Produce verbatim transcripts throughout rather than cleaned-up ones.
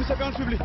Misye ka ann swiv li.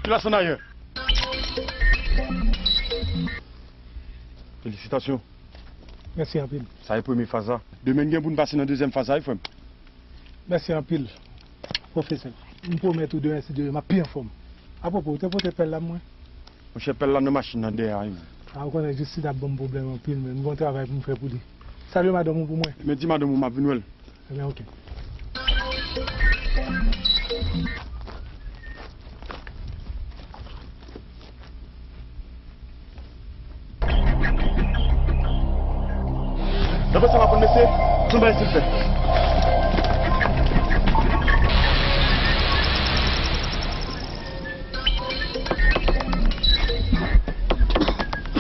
Ki la san dayè? Felisitasyon. Mèsi anpil. Sa e premye faz la. Demen n gen pou n pase nan dezyèm faz la, wi, frè m. Mèsi anpil, pwofesè. M pwomèt ou demen, si Dye vle, m ap pi anfòm. Apwopo, ou te pote pèl la pou mwen? Monchè, pèl la nan machin nan dèyè a, wi. A, ou konnen Justin ap ban m pwoblèm anpil, men m gen yon travay pou m fè pou li. Salye madanm ou pou mwen. Men di madanm ou m ap vin wè l. Ebyen, oke. Nan pwen sa m aprann, mesye, se yon bagay silfè.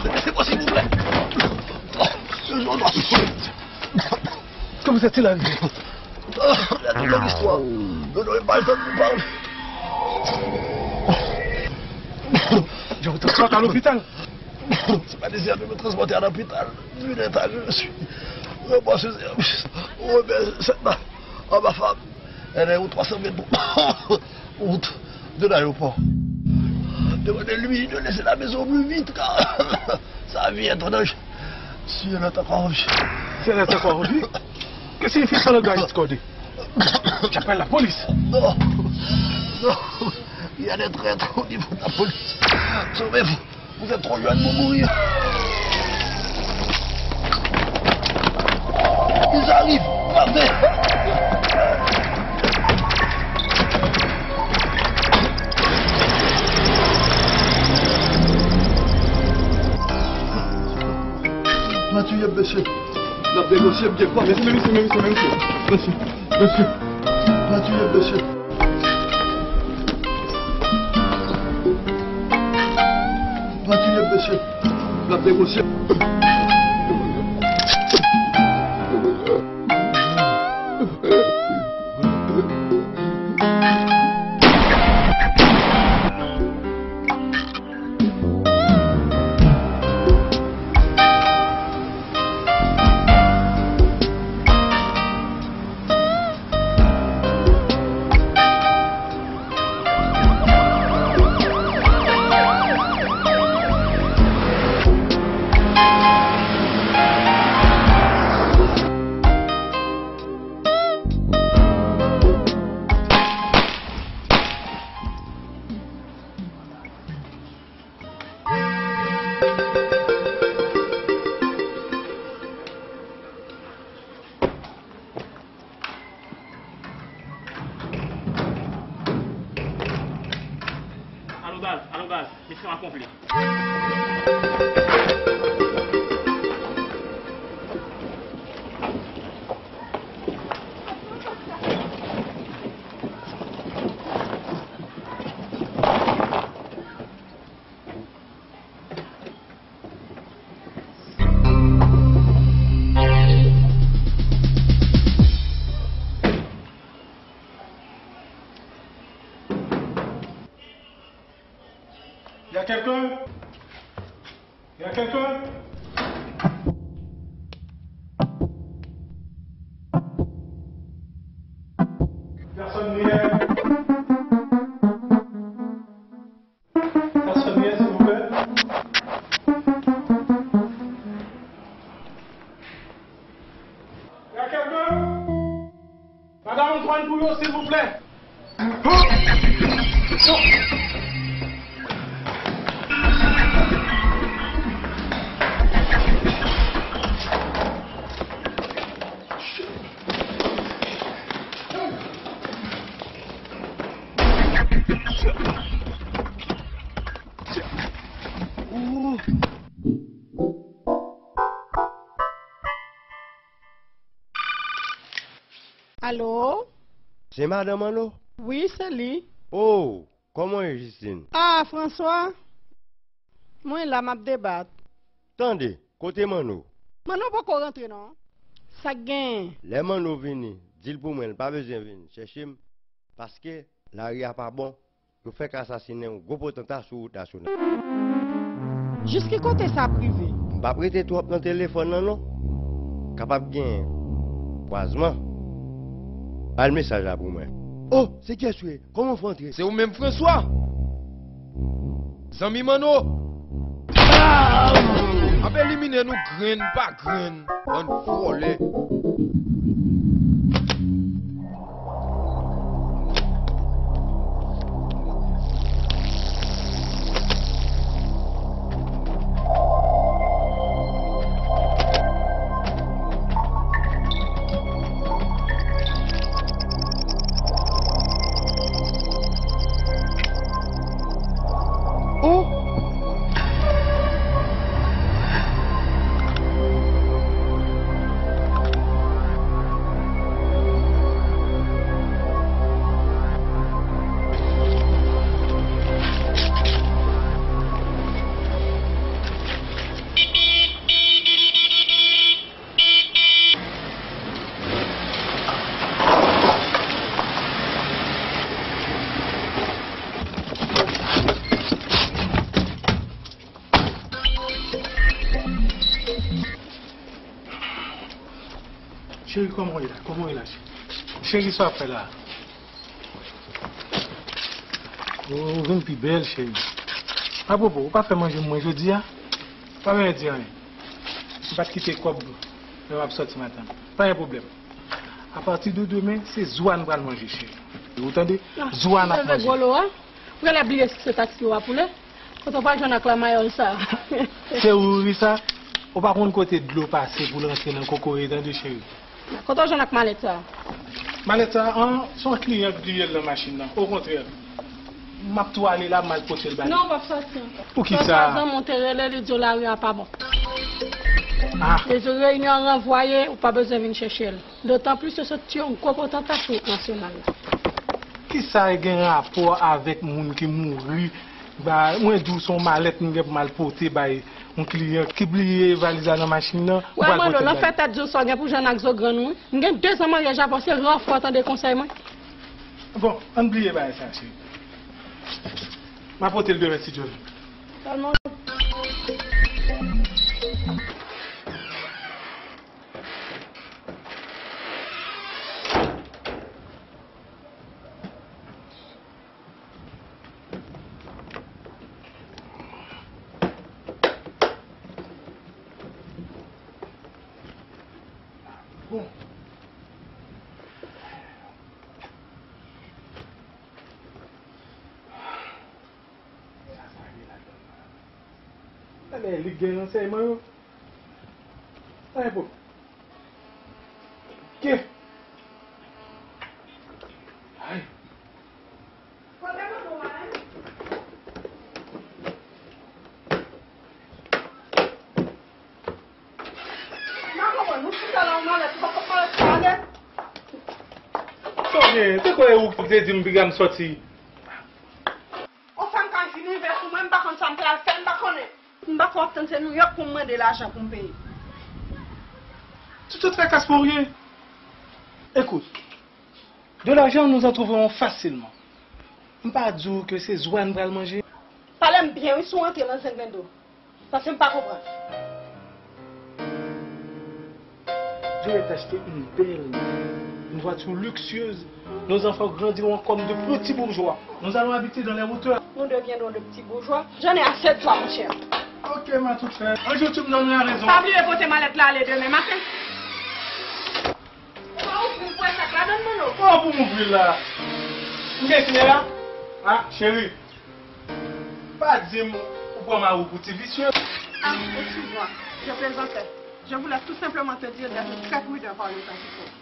Mesye, silvouplè. Kòman sa te rive? Ah, la douleur l'histoire. Non, non, e pa l tann nou pale. Yo, transpòte al lopital. Se pa dezè nou transpòte al lopital. Vu l'état que je suis. Remboursé service. Remet ça à ma femme. Elle est au trois cent vingt-trois route de l'aéroport. Demandez-lui de laisser la maison au plus vite, car sa vie est en danger. Si elle est encore en vie. Si elle est encore en vie? Que signifie ce langage discordé? J'appelle la police. Non. Non. Il y a des traîtres au niveau de la police. Sauvez-vous. Vous êtes trop jeune pour mourir. Ils arrivent. Partez. Matye, mesye. N ap negosye, m gen pa. Mesye, mesye, mesye, mesye. Mesye, mesye. Matye, mesye. Matye, mesye. N ap negosye. Alo baz, alo baz, misyon akonpli. Y a quelqu'un? Pou yo, silvouplè. Alo? Se madanm Anno? Wi, se li. Oh, kòman w ye, Jistin? Ah, Franswa? Mwen la, m ap debat. Tande, kote Manno? Manno poko rantre non. Sa k genyen? Lè Manno vini, di l pou mwen l pa bezwen vin chèche m, paske lari a pa bon. Yo fèk asasinen yon gwo potanta sou wout nasyonal. Jis ki kote sa ap rive? M p ap rete twòp nan telefòn nan non. Kapab gen kwazman. Bay mesaj la pou mwen. Oh, se kiyès ou ye? Kòman w fè antre? Se ou menm Franswa? Zanmi Manno! Ap elimine nou grenn pa grenn, bann vòlè. Cheri, kòman w ye la? Kòman w ye la, cheri? Cheri, sa w ap fè la? Oh, ou vin pi bèl, cheri. Apwopo, ou pa fè manje pou mwen jodi a? Pa bezwen di anyen. M pa t kite kòb lè m ap sòti maten. Pa gen pwoblèm. Apati de demen, se zwa n pral manje, cheri. Ou tande? Zwa n ap manje. Gwo lo a. Ou genlè bliye si se taksi w ap woule. Kote w pral jwenn ak lamayòl sa a? Se ou ri sa? Ou pa konn kote dlo pase pou l rantre nan kokoye, tande, cheri. Kote w jwenn ak malèt sa a? Malèt sa a, an, se yon kliyan k bliye l nan machin nan. Okontrè, m ap tou ale la, m al pote l ba li. Non, w p ap sòti. Poukisa? Papa zanmi w te rele, li di w lari a pa bon. Ah. Li di w reyinyon an ranvwaye, ou pa bezwen vin chèche l. Dotan plis yo sot tiye yon gwo potanta sou wout nasyonal la. Kisa e gen rapò avèk moun ki mouri? Ba, mwen di w se yon malèt m gen pou m al pote bay yon kliyan ki bliye valiz la nan machin nan. Ou pral pote l bay li. Wè, Manno, lanfè tèt di w sa w gen pou jwenn ak zo grann ou, wi. M gen dezan maryaj avè w, se rè fwa w tande konsèy mwen. Bon, ann bliye bagay sa, cheri. M a pote l demen, si Dye vle. Sèlman. Bon. Sa, sa gen ladan l la. Talè li gen ransèyman yo. Sa e pou. Ke. Ay. Sa w gen? Te kwè ou te di m piga m sòti. Ou fè m ka vini vè sou mwen, m pa konn sa m pral fè, m pa konnen. M pa fè w ap tann se Nouyòk pou m mande lajan pou m peye. Tu te tracasses pour rien. Écoute, de l'argent, nous en trouverons facilement. M pa di w ke se zwa n pral manje. Pale m byen wi, si w antre nan zenglendo. Paske m pa konprann. Je vais t'acheter une belle maison, une voiture luxueuse. Nos enfants grandiront comme de petits bourgeois. Nous allons habiter dans les hauteurs. Nous deviendrons de petits bourgeois. J'en ai assez de toi, mon cher. Ok, ma toute frère. Un jour, tu me donneras raison. Pa bliye pote malèt la ale demen maten. Ou pa ouvri l pou wè sa k Madanm Manno, kòman pou m ouvri l la? M gen kle a? A, cheri, pa di m ou pran mari w pou ti visye. Ah, excuse-moi, je plaisantais. Je voulais tout simplement te dire d'être très prudent par le temps qui court.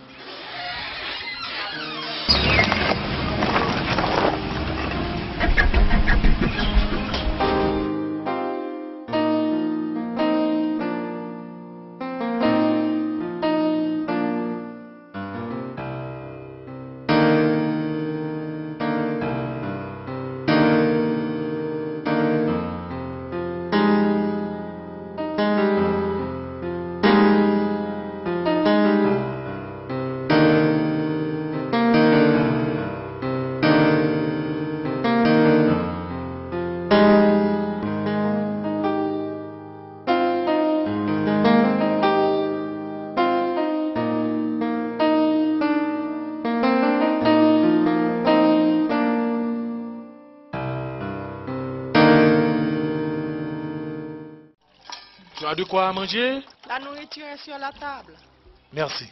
Tu as de quoi à manger? La nourriture est sur la table. Merci.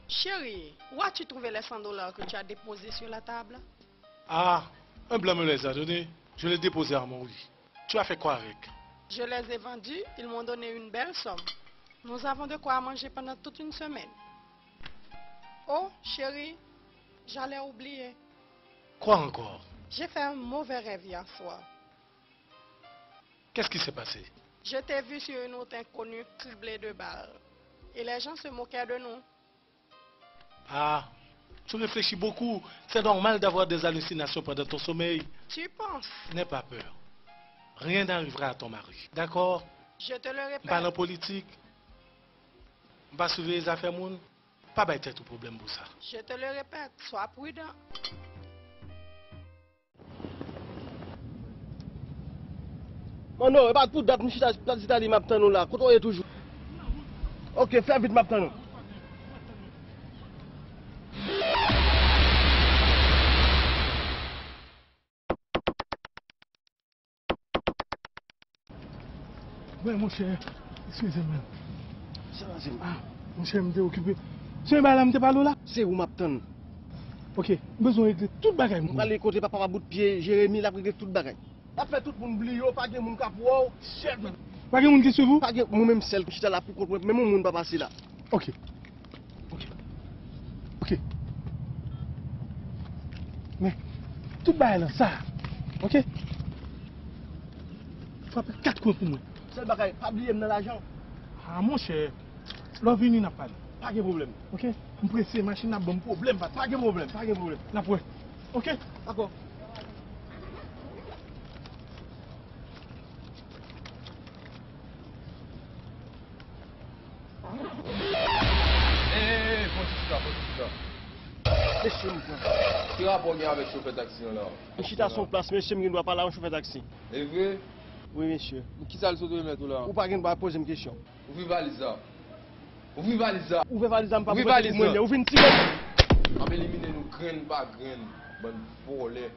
Chérie, où as-tu trouvé les cent dollars que tu as déposés sur la table? Ah, un blanc me les a donnés. Je les ai déposés à mon lit. Tu as fait quoi avec? Je les ai vendus, ils m'ont donné une belle somme. Nous avons de quoi manger pendant toute une semaine. Oh, chérie, j'allais oublier. Quoi encore? J'ai fait un mauvais rêve hier soir. Qu'est-ce qui s'est passé? Je t'ai vu sur une route inconnue criblée de balles. Et les gens se moquaient de nous. Ah, tu réfléchis beaucoup. C'est normal d'avoir des hallucinations pendant ton sommeil. Tu penses? N'aie pas peur. Rien n'arrivera à ton mari. D'accord? Je te le répète. M pa nan politik. M pa siveye zafè moun. Pa bay tèt ou pwoblèm pou sa. Je te le répète, sois prudent. Manno, e pa pou dat m chita, dat chita di m ap tann ou la. Kote w ye toujou? Oke, fè vit, m ap tann ou. Wi, monchè, eskize m. Sa pase m? Ah, monchè, m te okipe. Se yon bagay la m te pale w la? Se ou m ap tann. Oke, m bezwen regle tout bagay m. M prale kote papa w a bout pye Jeremi, l ap regle tout bagay. L ap fè tout moun bliye w, pa gen moun k ap wè w. Shit, man. Pa gen moun ki swiv ou? Pa gen, mwen menm sèl ki chita la pou kont mwen, menm yon moun pa pase la. Oke. Oke. Oke. Men, tout bagay lan sa. Oke? Frape kat kwen pou mwen. Sèl bagay, pa bliye m nan lajan. Ah, monchè. Lè w vini, n ap pale. Pa gen pwoblèm. Oke? M prese, machin nan ap ban m pwoblèm, patnè. Pa gen pwoblèm, pa gen pwoblèm. N ap wè. Oke? Dakò. Eh, eh, eh, fò ti chita, fò ti chita. Mesye, m pran. Ki rapò w gen avèk chofè taksi an la? M chita sou yon plas, mesye, m gen dwa pale a yon chofè taksi. E vre? Wi, mesye. Kisa l sot remèt ou la? Ou pa gen dwa poze m kesyon. Ouvri valiz la. Ouvri valiz la. Ouvè valiz la, m pa pou mete pou mwen, ou vin tire. M ap elimine nou grenn pa grenn, bann vòlè.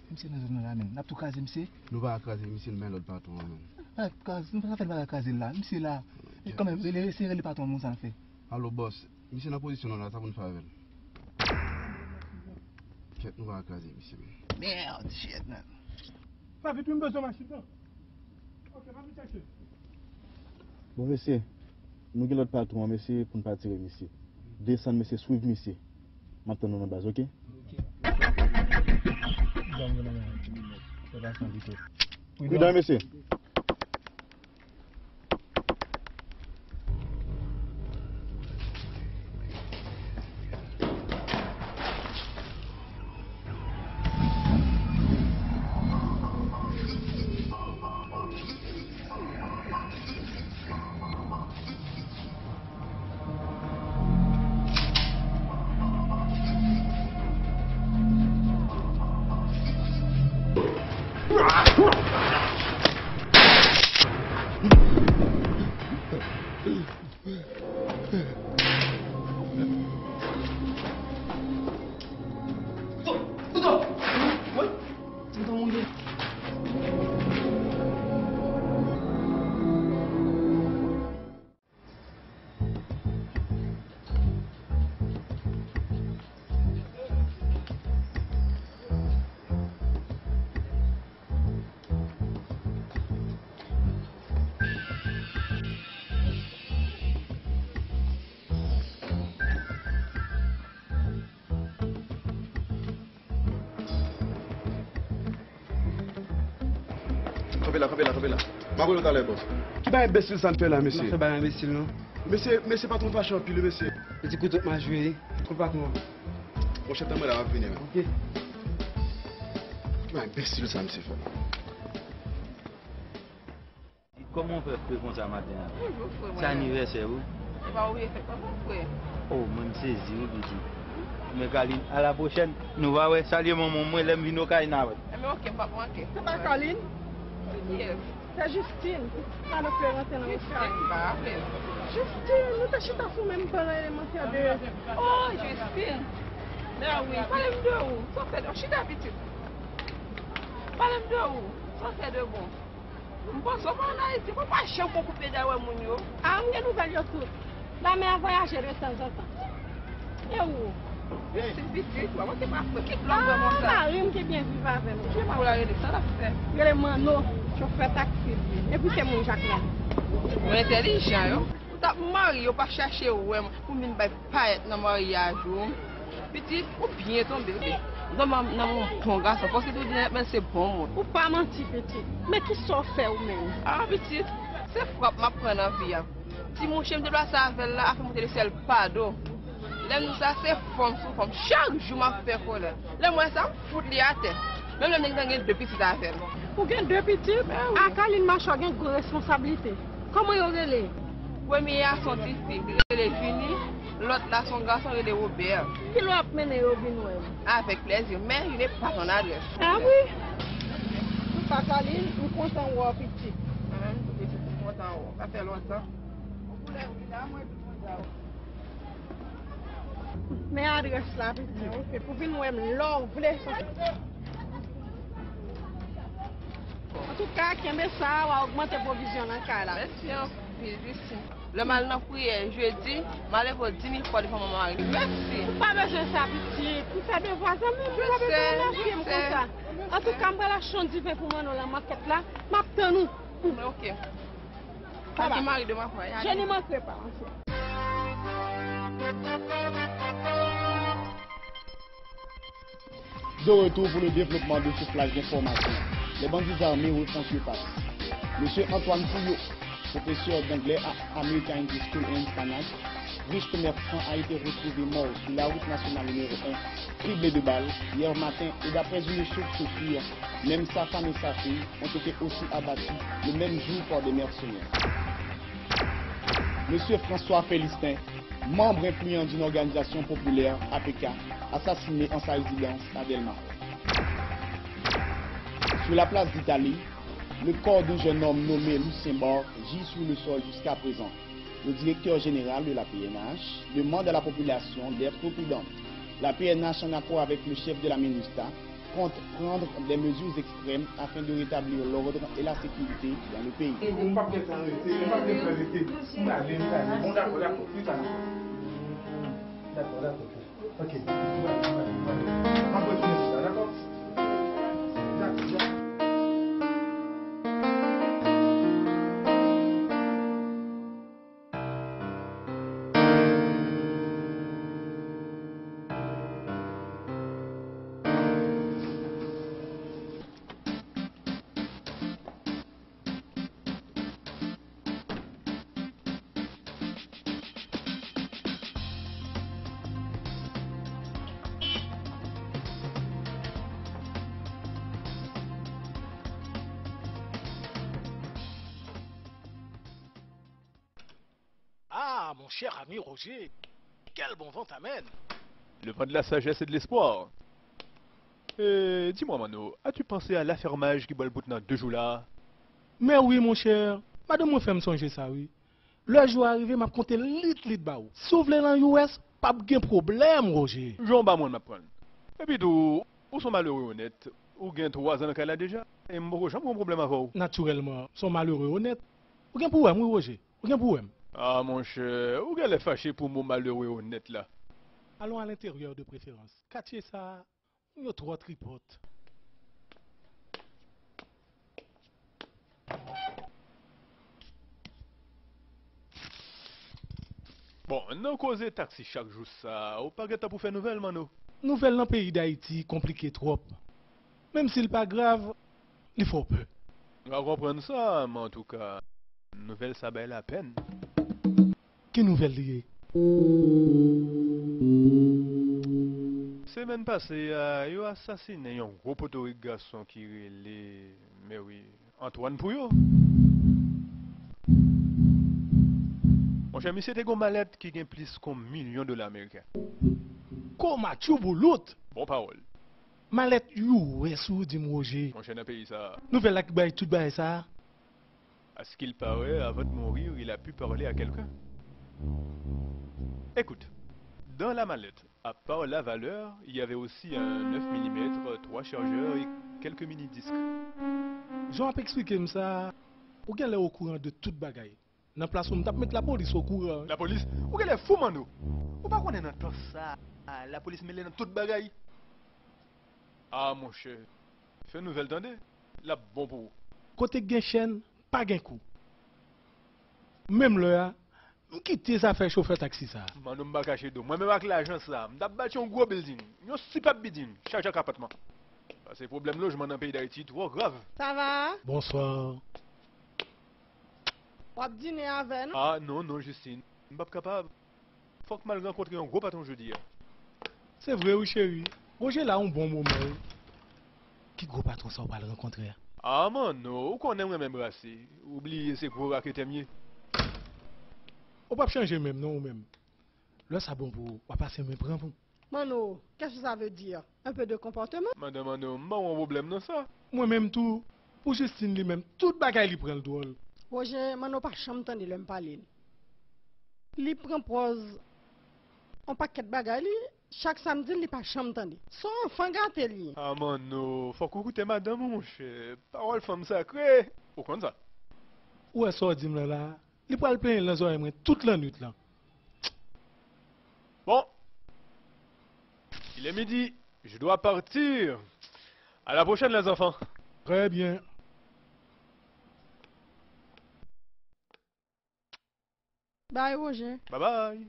Misye nan zòn nan la menm. N ap tou kraze misye? Nou pa ka kraze misye, nou bay lòd patwon an menm. Pa kraze, nou pa ka fè n pa ka kraze l la. Misye la. E kanmenm, rele, eseye rele patwon an, sa n fè. Alo, bòs. Misye nan pozisyon nou la, sa pou n fè avè l? Kèt, nou pa ka kraze misye menm. Mèd, shit, man. Papi, tou m bezwen machin nan. Oke, papi, chèche. Bon, mesye, nou gen lòd patwon an, mesye, pou n pa tire misye. Desann, mesye, swiv misye. M ap tann nou nan baz, oke? Pridan, mesye. Mouri. Kanpe la, kanpe la, kanpe la. M ap rele w talè, bòs. Ki bagay enbesil sa n fè la, mesye? M ap fè bagay enbesil, non. Mesye, mesye patwon fache anpil, mesye. Mesye, kout wòt m a jwe, kout patwon an. Monchè, tann mwen la, m ap vini, men. Ok. Ki bagay enbesil sa, mesye fè? Kòman w fè fre konsa maten an? Bonjou, frè mwen. Se anivèsè w wi. E pa ou ye fèt, pa bon, frè. Oh, mwen m sezi wi, pitit. Men Kaline, a la pwochèn, nou va wè, salye manman mwen, lè m vin okay n a wè. Enben, ok, m p ap manke. Se pa Kaline? Se kiyès? Se Justine. Madan Florentin nan Justine, okay. M pa raple m. Justine, nou te chita sou menm ban nan elemantè de. Oh, Justine. Mèwi, pale m de ou. Sa w fè de, chita pitit. Pale m de ou. Sa w fè de bon? M panse w pa ann Ayiti, pou pa janm pran koupe dèyè moun yo. A, m gen nouvèl yo tout. Lanmè a vwayaje de tanzantan. E ou? Ti pitit, w ap manke pa fre. Ki blòf vrèman sa? Mari m ki byen viv avè m. Ki jan mari w la rele? Sa l ap fè? Rele Manno, chofè taksi l ye. Epi se moun Jakmèl. Moun entèlijan yo. Ou t ap marye, ou pa chache wè m pou m vin bay payèt nan maryaj ou. Pitit, ou byen tonbe wi. Ou tonbe nan men yon bon gason, paske tou di nèt men se bon moun. Ou pa manti, pitit. Men kisa w fè ou menm? A, pitit, se frap m ap pran nan vi a. Ti mouche m deplase avè l la, afè m monte desann pa do. Lè m di w sa, se fanm sou fanm. Chak jou m ap fè kòlè. Lè m wè sa, m fout li atè. Menm lè m te gentan gen de pitit avè l. Ou gen de pitit? Ben wi. A, Kaline Machò gen gwo responsablite. Kòman yo rele? Premye a se yon tifi, li rele Junie, lòt la se yon gason, rele Robert. Kilè w ap mennen yo vin wè m? Avèk plèzi, men je n'ai pas ton adresse. A wi? Ou pa Kaline, m kontan wè w, pitit. Mwen menm tou, pitit, m kontan wè w. Sa fè lontan. Yon koulè vin la, mwen tou kontan wè w. Men adrès la, pitit. Ok, pou vin wè m lè w vle. Antouka, kenbe sa, w a ogmante pwovizyon nan kay la. Mèsi anpil, Justine. Lè m al nan priyè jedi, m ale vo di mil fwa devan manman mari. Mèsi. Ou pa bezwen sa, pitit. Ou fè devwa, zanmi, ou pa bezwen remèsye m konsa. Antouka, m pral achte yon diven pou Manno nan makèt la. M ap tann ou. Ok. Sa va. Mari de ma foi, allez. Je n'y manquerai pas, en fait. De retour pour le développement de ce flash d'information. Les bandits armés refont surface. Monsieur Antoine Pouillot, professeur d'anglais à American English School in Sanac, riche commerçant, a été retrouvé mort sur la route nationale numéro un, criblé de balles, hier matin, et d'après une source sûre, même sa femme et sa fille ont été aussi abattus le même jour par des mercenaires. Monsieur François Félistin, membre influent d'une organisation populaire, A P K, assassiné en sa résidence à Delma. Sur la place d'Italie, le corps d'un jeune homme nommé Lucien Barre gît sur le sol jusqu'à présent. Le directeur général de la P N H demande à la population d'être prudente. La P N H, en accord avec le chef de la MINUSTAH, compte prendre des mesures extrêmes afin de rétablir l'ordre et la sécurité dans le pays. Ou p ap gen tan rete, ou p ap gen tan rete. M prale, m prale. Bon, dakò, dakò, pita. Dakò, dakò. Ok, m prale, m prale, m prale. M ap retounen pita, dakò? Dakò, dakò. Ah, mon cher ami Roger, quel bon vent t'amène! Le vent de la sagesse et de l'espoir. Euh, dis-moi, Manno, as-tu pensé à l'affermage ki bò l bout nan de jou la? Mè wi, monchè, madanm mwen fè m sonje sa, wi. Lè jou a rive, m ap konte lit lit ba ou. Si w vle nan U S, p ap gen pwoblèm, Roger. Jan w ba mwen, m ap pran l. Epi tou, Ou se yon malere onèt. Ou gen twa zan nan kay la deja. E m poko janm gen yon pwoblèm avè w. Natirèlman, m se yon malere onèt. Ou gen pou wè m, wi, Woje. Ou gen pou wè m. Ah, monchè, ou genlè fache pou mo malere onèt la. Allons à l'intérieur de préférence. Katye sa a, moun yo twò tripòt. Bon, nan koze taksi chak jou sa, ou pa gen tan pou fè nouvèl, Manno? Nouvèl nan peyi Dayiti konplike twòp. Menm si l pa grav, li fè w pè. M ka konprann sa, men antouka, nouvèl sa bay lapèn. Ki nouvèl li ye? Semèn pase a, yo asasinen yon gwo potorik gason ki rele Mary Antoine Pouyo. Monchè, misye te gen yon malèt ki gen plis ke yon milyon dola ameriken. Koma tchouboulout! Bon pawòl. Malèt U S ou di m, Woje. Monchè, nan peyi sa a. Nouvèl la ki bay tout bagay sa a. À ce qu'il paraît, avant de mourir, il a pu parler à quelqu'un. Écoute, dans la mallette, à part la valeur, il y avait aussi un neuf millimètres, trois chargeurs et quelques mini-disques. Jan w ap eksplike m sa, ou genlè okouran de tout bagay. Nan plas ou, m t ap met lapolis okouran. Lapolis? Ou genlè fou, Manno! Ou pa konnen nan tan sa, lapolis mele nan tout bagay? Ah, monchè, fè nouvèl tande, l ap bon pou ou. Kote k gen chèn, pa gen kou. Menm lè a, m kite zafè chofè taksi sa a. Manno, m pa kache do. Mwen menm ak lajan sa a, m t ap bati yon gwo building, yon sipèb building, chaje ak apatman. Paske pwoblèm lojman nan peyi Dayiti twò grav. Ça va? Bonsoir. W ap dine avè nou? Ah, non, non, Justine. M p ap kapab. Fòk m al rankontre yon gwo patwon jodi a. Se vre wi, cheri. Woje la yon bon moman wi. Ki gwo patwon sa w pral rankontre a? Ah, Manno, ou konnen m renmen brase. Ou bliye se gwo raketè m ye. Ou p ap chanje menm non, ou menm. Lè sa bon pou ou, w a pase men pran pou. Manno, qu'est-ce que ça veut dire? Un peu de comportement? Madan Manno, m pa wè yon pwoblèm nan sa. Mwen menm tou, pou Justine li menm, tout bagay li pran l dwòl. Woje, Manno pa janm tande lè m pale l. Li pran pòz yon pakèt bagay li, chak sa m di l, li pa janm tande. Se yon anfan gate li ye. Ah, Manno, fòk ou koute madanm ou, monchè. Pawòl fanm sakre. Ou konn sa. Ou wè sa w di m lan la? Li pral plenyen l nan zòrèy mwen tout lannwit lan. Bon. Il est midi. Je dois partir. À la prochaine, les enfants. Très bien. Bye, Woje. Bye bye.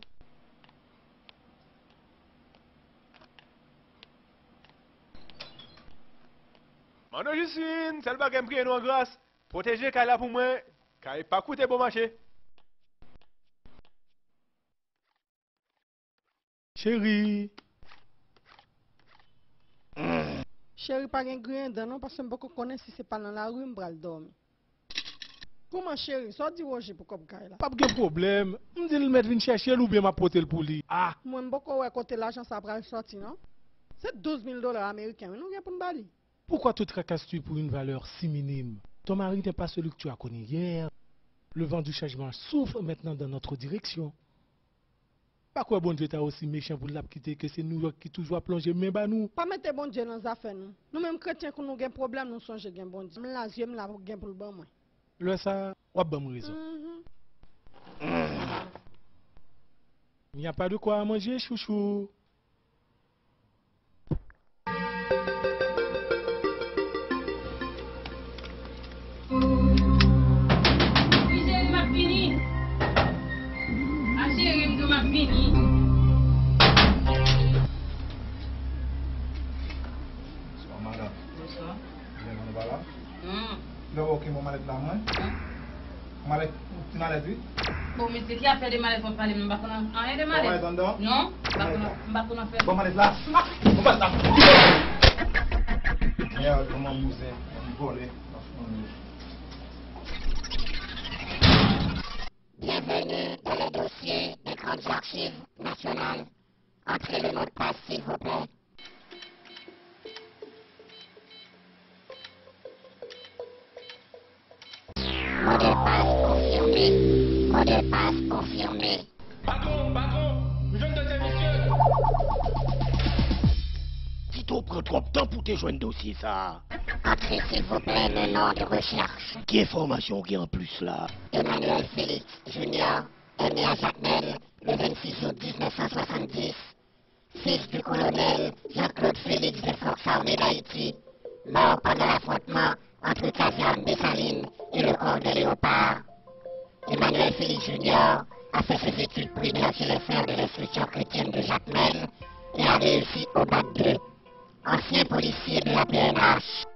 Manno Jistin, sèl bagay m priye nou an gras, pwoteje kay la pou mwen, kay pa koute bon mache. Cheri. Cheri pa gen griyen dan non, paske m poko konnen si se pa nan lari m pral dòmi. Kouman cheri, sa w di Woje pou kòb kay la? P ap gen pwoblèm. M di l mèt vin chèche l oubyen m ap pote l pou li. Ah! Mwen m poko wè kote lajan sa pral sòti non. Se douz mil dola ameriken wi nou gen pou n ba li. Pourquoi te tracasses-tu pour une valeur si minime? Ton mari n'est pas celui que tu as connu hier. Le vent du changement souffle maintenant dans notre direction. Pa kwè Bondye ta osi mechan pou l ap kite ke se Nouyòk ki toujou ap lonje men ba nou. Pa mete Bondye nan zafè nou. Nou menm kretyen kou nou gen pwoblèm nou sonje gen Bondye. M la zye m la gen pou l ban mwen. Lè sa a, w ap ban m rezon. Mhm. Il n'y a pas de quoi à manger, chouchou. Wi, cheri, m ap vini. A, cheri, m di w m ap vini. Bonswa, madanm. Bonswa. Byen, nou pa la? Hmm. Lè w oke, mwen malèt la, mwen. Hmm? Malèt, ti malèt, wi. Bon, mesye, ki afè de malèt w ap pale m? M pa konn anyen de malèt. Bon, malèt anndan? Non, m pa konn, m pa konn afè. Bon, malèt la. Bon, malèt la. Mèd, kòman bouzen, m vòlè. Bienvenue dans les dossiers des grandes archives nationales. Entrez le mot de passe, s'il vous plaît. Mot de passe confirmé. Mot de passe confirmé. Patwon, patwon, m jwenn dezyèm misye. Tito, Ou pran twòp tan pou te jwenn dosye sa a. Antre, silvouplè, le non de rechèch. Ki enfòmasyon w gen anplis la? Emmanuel Félix Junior, M R Jakmèl, le vennsis out diznèf san swasanndis, fils du colonel Jean-Claude Félix des Forces Armées d'Haïti, mort pendant l'affrontement entre kazèn Dessalines et le corps de Léopard. Emmanuel Félix Junior a fait ses études primaires chez les Frères de l'Instruction Chrétienne de Jakmèl et a réussi au bac deux. Ancien policier de la P N H.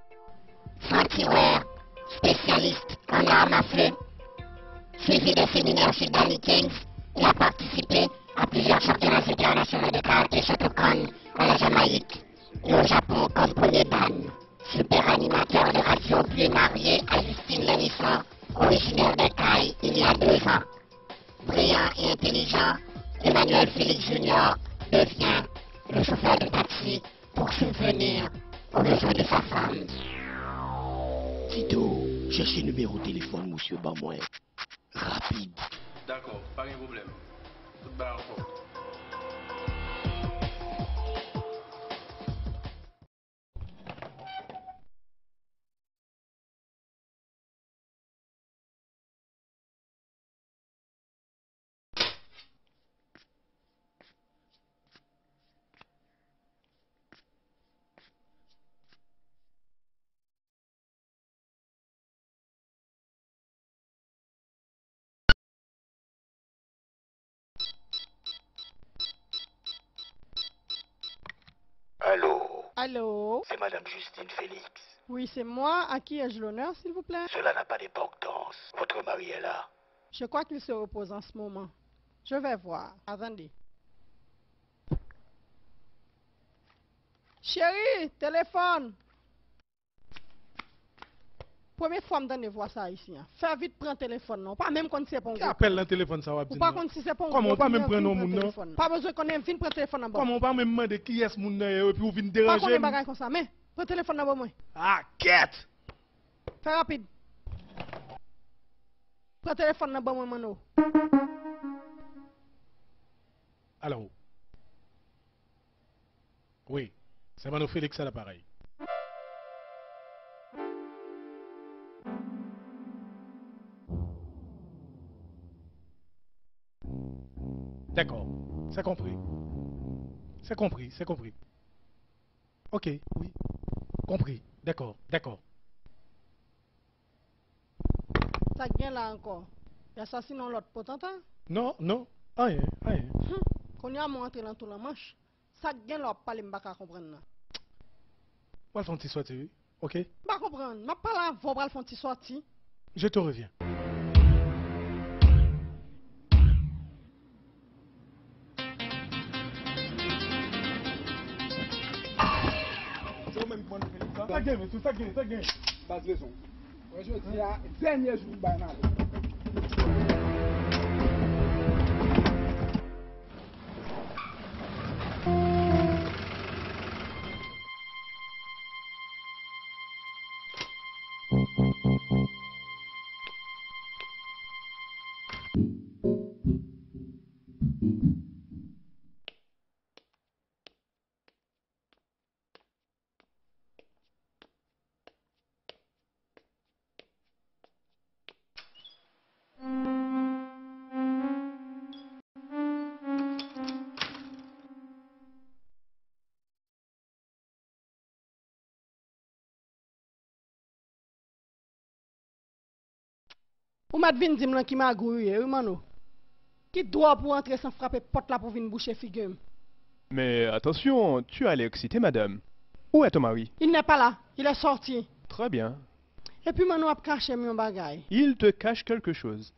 Franc tireur, spécialiste en armes à feu, suivi des séminaires chez Danny Kings et a participé à plusieurs championnats internationaux de karaté Shotokan à la Jamaïque et au Japon comme premier dan. Super animateur de radio, puis marié à Justine Lherisson, originaire des Cayes, il y a deux ans. Brillant et intelligent, Emmanuel Félix Junior devient le chauffeur de taxi pour subvenir aux besoins de sa femme. Tito, chèche nimewo telefòn misye ban mwen. Rapid. Dakò, pa gen pwoblèm. Tout bagay anfòm. Allô? Allô? C'est Madame Justine Félix. Oui, c'est moi. À qui ai-je l'honneur, s'il vous plaît? Cela n'a pas d'importance. Votre mari est là. Je crois qu'il se repose en ce moment. Je vais voir. Attendez. Chérie, téléphone! Premye fwa m tande vwa sa ayisyen an. Fè vit pran telefòn nan. Ou pa menm konn si se pa yon gwo pil. Ki apèl nan telefòn sa w ap di m nan? Ou pa konn si se pa yon gwo pil, vin pran telefòn nan. Kòman ou pa menm mande kiyès moun nan ye epi ou vin deranje m? Pa konnen bagay konsa, men pran telefòn nan ban mwen. Ah, kèt! Fè rapid. Pran telefòn nan ban mwen, Manno. Alo. Wi, se Manno Félix à l'appareil. Dakò, c'est compris. C'est compris, c'est compris. Ok, wi. Konpri. Dakò, dakò. Sa k gen la ankò? Y asasinen yon lòt potanta? Non, non. Anyen, anyen. Hum, kounye a mwen antre nan twou nan manch. Sa k gen la w ap pale m pa ka konprann nan? W al fè yon ti sòti, wi. Ok? M pa konprann. M ap pale avè w, w pral fè yon ti sòti. Je te reviens. Se ou menm ki mande Felix sa? Sa gen, mesye, sa gen, sa gen. Baz rezon. Wè jodi a, dènye jou m bay nan. Ou mèt vin di m lan ki magouy ou ye, wi, Manno. Ki dwa pou w antre san frape pòt la pou vin bouche figi m? Mais attention, tu as l'air excitée, madame. Où est ton mari? Il n'est pas là. Il est sorti. Très bien. Epi, Manno ap kache m yon bagay. Il te cache quelque chose.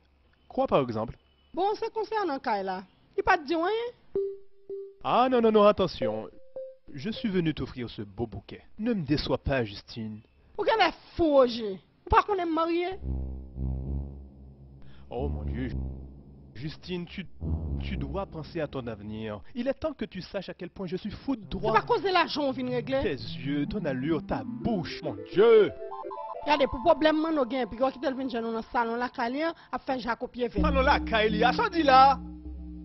Quoi, par exemple? Bon, se konsènan kay la. Li pa t di w anyen? Ah non, non, non, attention. Je suis venu t'offrir ce beau bouquet. Ne me déçois pas, Justine. Ou genlè fou, Roger. Ou pa konnen m marye? Oh mon Dieu. Justine, tu, tu dois penser à ton avenir. Il est temps que tu saches à quel point je suis fou de toi. Se pa koze lajan w vin regle? Tes yeux, ton allure, ta bouche, mon Dieu. Gade, pou pwoblèm Manno genyen, piga w kite l vin jwenn ou nan salon lakay li an, ap fè jako pye vèt. Salon lakay li a, sa w di la?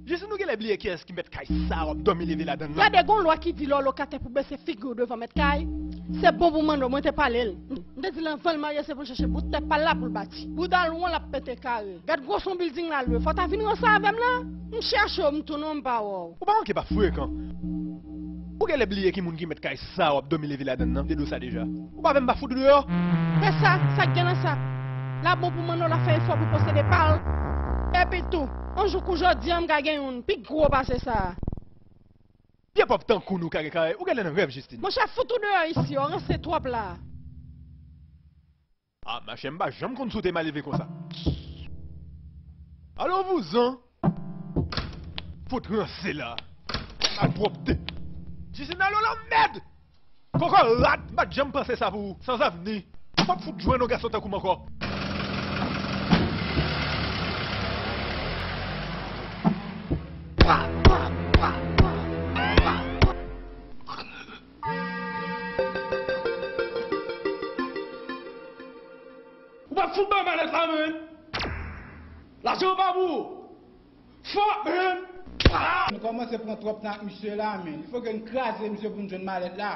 Jistin, ou genlè bliye kiyès ki mèt kay sa a w ap dòmi leve ladann nan? Gade, gon lwa ki di lè w lokatè pou bese figi w devan mèt kay. Se bon pou Manno, mwen te pale l. M te di l anvan l marye se pou l chache bout tè pa l la pou l bati. Bouda l won l ap pete kare. Gad gwo son bilding l al lwe. Fò w ta vin ranse avè m la? M chèche w, m tounen w, m pa wè w. Ou pa manke pa frekan. Ou genlè bliye ki moun ki mèt kay sa a w ap dòmi leve ladann nan, m te di w sa deja. Ou pa vle m pa fout ou deyò? Men sa, sa k gen nan sa? L ap bon pou Manno, l ap fè efò pou posede pa l. Epi tou, yon jou kou jodi a, m ka gen youn pi gwo pase sa a. Vye pòv tankou nou kare kare, ou genlè nan rèv, Jistin. Monchè, fout ou deyò isi, w ranse twòp la. Ah, machè, m pa janm konn sou te malelve konsa. Alo, vouzan! Fout ranse la! Malpwòpte! Jistin, ale w lanmèd! Kòkòrat! M pa t janm panse sa pou ou! Sanzavni! Ou p ap fout jwenn yon gason tankou m ankò! Ou p ap fout ban m malèt la, menn! Lajan an pa pou ou! Fuck, man! Ah! Nou kòmanse pran twòp tan ak misye la, menn. Fò ke n kraze misye pou n jwenn malèt la.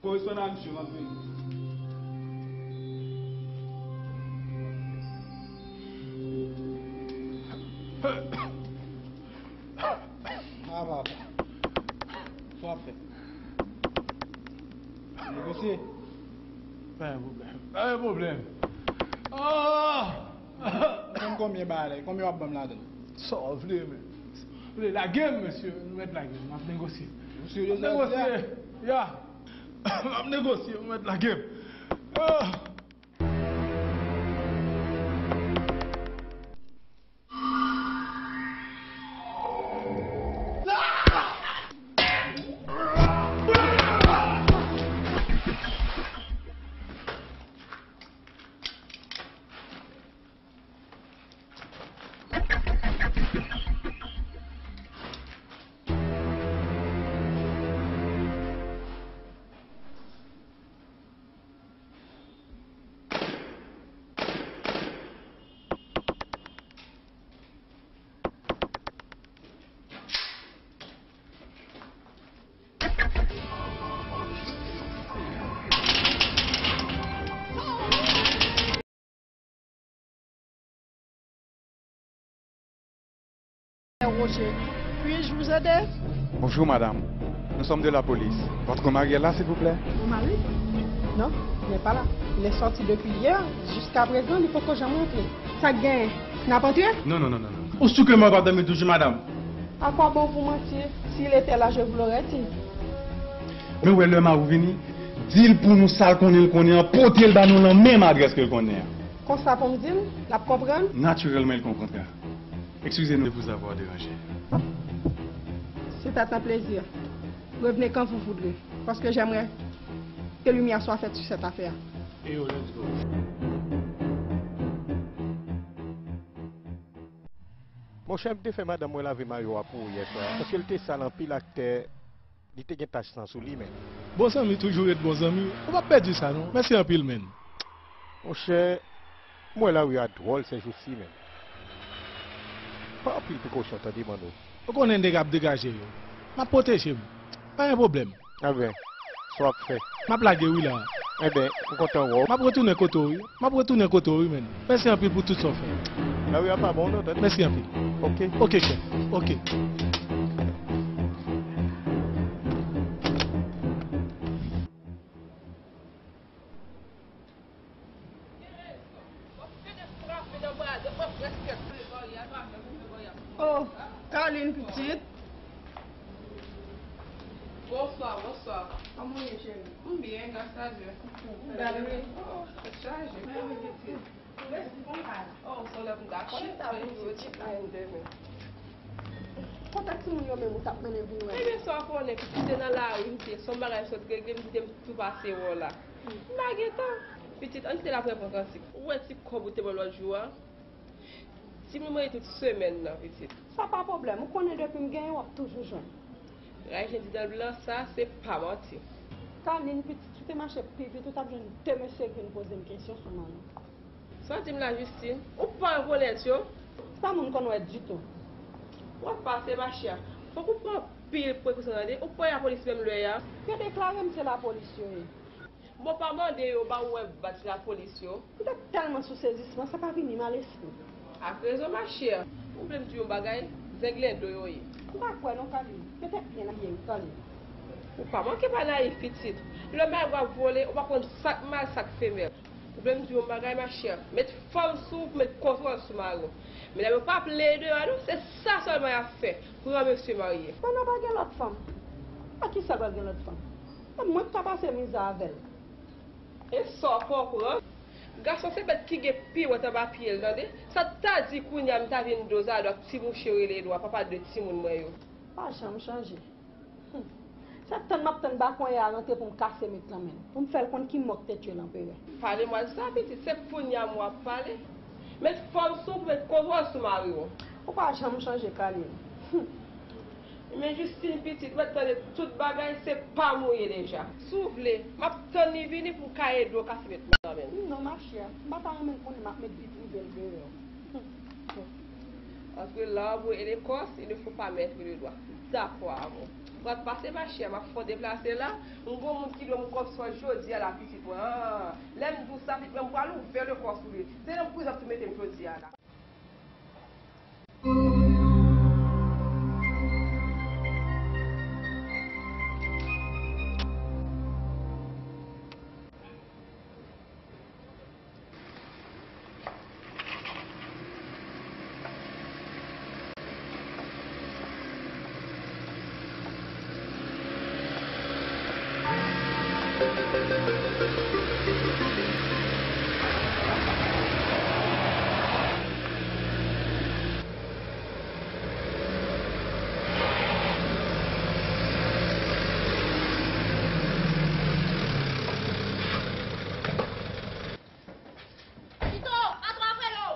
Korespondan, misye, m ap vini. Ah, papa. Sa w ap fè? Negosye? Pa gen pwoblèm. Pa gen pwoblèm. Ah! Ou konn konbyen bagay la? Konbyen w ap ban m ladan l? Sa w vle, men. Vle lage m, mesye. Nou mèt lage m. M ap negosye. Ou serye? M ap negosye. Ya. M ap negosye. Ou mèt lage m. Ah! Roger, puis-je vous aider? Bonjour madame, nous sommes de la police. Votre mari est là, s'il vous plaît? Mon mari? Non, il n'est pas là. Il est sorti depuis hier. Jusqu'à présent, li poko janm rantre. Sa k genyen? N ap antre? Non, non, non, non, non. Ou si ke mwen pa dòmi toujou, madam? À quoi bon vous mentir? S'il était là, je vous l'aurais dit. Men wè lè mari w vini, di l pou nou sa l konnen l konnen an, pote l ba nou nan menm adrès ke l konnen an. Konsa pou m di l, l ap konprann? Naturellement, il comprendra. Excusez-nous de vous avoir dérangé. C'est à ton plaisir. Revenez quand vous voudrez, parce que j'aimerais que lumière soit faite sur cette affaire. Eyo, let's go. Monchè, m te fè madanm mwen lave mayo a pou ou yè swa, paske l te sal anpil ak tè, li te gen tach san sou li, men. Bon zanmi toujou ret bon zanmi, ou p ap pèdi sa non, mèsi anpil, menn. Monchè, m wè lari a dwòl sèjousi, men. Pran anpil prekosyon, tande, Manno. Ou konnen nèg ap degaje yo. M ap pwoteje m. Pa gen pwoblèm. Enben, sa w ap fè? M ap lage wi la. Enben, m kontan wè w. M ap retounen kote w wi. M ap retounen kote w wi, menn. Mèsi anpil pou tout sa w fè. Lari a pa bon non, tande. Mèsi anpil. Ok. Ok, chèf. Ok. Oh, Carline, pitit. Bonswa, bonswa. Kòman w ye, cheri? M byen, gras a Dye. Ou gade wi. Oh, tèt chaje. Mèsi, pitit. Resi konn pa. Oh, se lè m ta konnen sa vin jodi. Kote timoun yo menm ou t ap mennen pou Nwèl? Ebyen, sa w konnen, pitit, se nan lari m te ye, se yon bagay m sot regle, m kite m tou pase wè w la. M pa gen tan. Pitit, ann kite l ap reprann kantik. Ou wè ti kòb ou te ban m lòt jou a? Timoun manje tout semèn nan, pitit. Sa pa pwoblèm, ou konnen depi m genyen, w ap toujou jwenn. Raje di dan blan, sa se pa manti. Carline, pitit, si w te mache pi vit, ou t ap jwenn de mesye k vin poze m kesyon sou Manno. Sa w di m la, Justine? Ou pa wè volè yo? Pa moun konn wè ditou. W ap pase, machè. Fòk ou pran anpil prekosyon, tande. Ou pran lapolis menm lè a. Yo deklare m se lapolis yo ye. Bon, pa mande yo ba ou wè badj lapolis yo. M te tèlman sou sezisman, sa pa vini m a lespri. Ak rezon, machè. Ou vle m di yon bagay? Zenglendo yo ye. M pa kwè non, Kalin. Yo te byen abiye wi, tande. Ou pa manke pa nayif, pitit. Lè m bay w ap vole, ou pa konn sa k mal, sa k femèl. Ou vle m di yon bagay, machè? Met fòm sou ou pou met kontwòl sou mari w. Medam yo p ap leye deyò a non, se sa sèlman y ap fè pou yon mesye marye. Pandan pa gen lòt fanm, ak kisa l pral gen lòt fanm? E mwen k ka pase mizè avè l. E sa w pa okouran? Gason se bèt ki gen piwèt anba pye l, tande. Sa t ta di kounye a m ta vin di w Zadòk, ti mouche rele Edwa, papa de timoun mwen yo. Pa janm chanje. Hum. Se tann m ap tann bakonye a rantre pou m kase met lan men l, pou m fè l konn ki mò k te tye lanperè. Pale mwa de sa, pitit, se kounye a m w ap pale. Met fòm sou ou pou met kontwòl sou mari w. Ou pa janm chanje, Kalin. Hum. Men Jistin, pitit, mwen tande tout bagay, se pa m ou ye deja. Si w vle, m ap tann li vini pou m ka ede w kase met lan men l. Non, machè, m pa ta renmen l konnen m ap met vi prive l deyò. Hum. Entre l'arbre et l'écorce, il ne faut pas mettre le doigt. Dakò avè w. Pral pase, machè, m ap fè w deplase la. M gon moun ki dwe m kòb swa jodi a la, pitit mwen. Ah, lè m di w sa, pitit mwen, m pral ouvè lekòl sou li. Se nan prizon pou mete m jodi a la. Tito, atrape yo!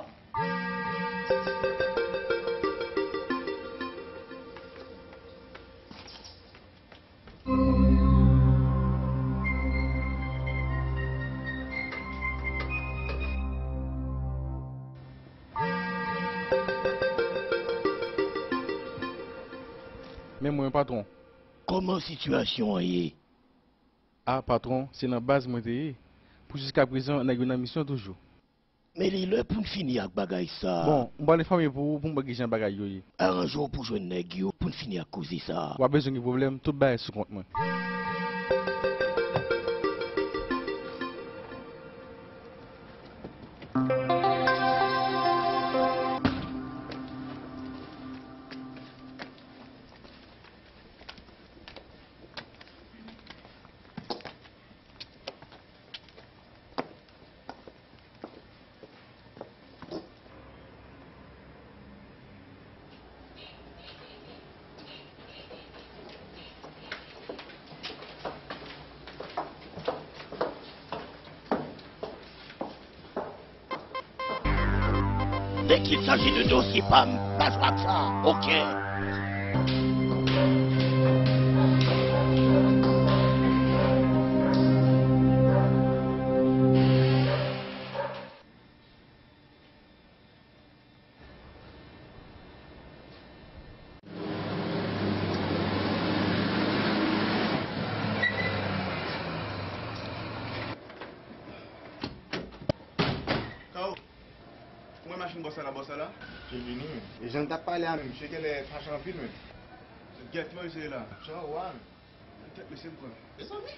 Men mwen, patwon. Kòman sitiyasyon an ye? A, patwon, se nan baz mwen te ye. Pou jiskaprezan, nèg yo nan misyon toujou. Men li lè pou n fini ak bagay sa a. Bon, m pral enfòme pou ou pou m wè kijan bagay yo ye. Aranje w pou jwenn nèg yo pou n fini ak koze sa a. W ap bezwen gen pwoblèm, tout bagay sou kont mwen. Dèk il s'agit de dosye pa m, pa jwe ak sa, oke? Kao, ou wè machin bòs la, bòs la? Li vini, wi. E jan l t ap pale a, men misye genlè fache anpil, men. Se gèt mwen, misye la. Chan wa, men. Tèt mesye m pran. Mezanmi!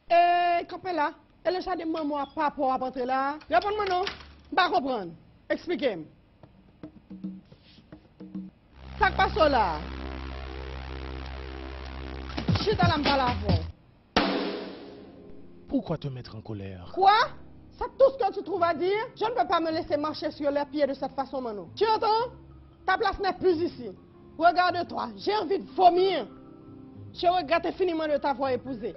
Ey, kanpe la. E lè sa de manman w ap papa w ap antre la? Reponn mwen non. M pa konprann. Eksplike m. Sa k pase w la a? Chita la, m pale avè w. Pourquoi te mettre en colère? Quoi? C'est tout ce que tu trouves à dire? Je ne peux pas me laisser marcher sur les pieds de cette façon, Mano. Tu entends? Ta place n'est plus ici. Regarde-toi, j'ai envie de vomir. Je regrette infiniment de t'avoir épousé.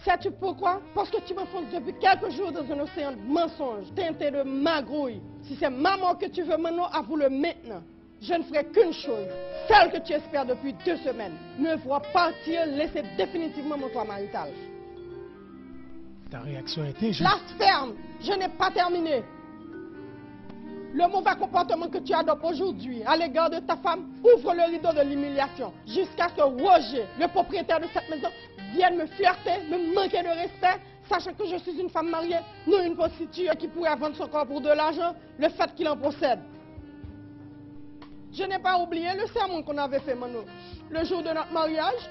Sais-tu pourquoi? Parce que tu m'enfonces depuis quelques jours dans un océan de mensonges, teinté de magouilles. Si c'est ma mort que tu veux, Manno, avoue-le maintenant. Je ne ferai qu'une chose. Celle que tu espères depuis deux semaines. Me voir partir, laisser définitivement mon toit marital. Ta réaction est injuste. Blasphème! Je n'ai pas terminé. Le mauvais comportement que tu adoptes aujourd'hui à l'égard de ta femme ouvre le rideau de l'humiliation jusqu'à ce que Roger, le propriétaire de cette maison, vienne me flirter, me manquer de respect, sachant que je suis une femme mariée, non une prostituée qui pourrait vendre son corps pour de l'argent, le fait qu'il en possède. Je n'ai pas oublié le serment qu'on avait fait, Manno, le jour de notre mariage,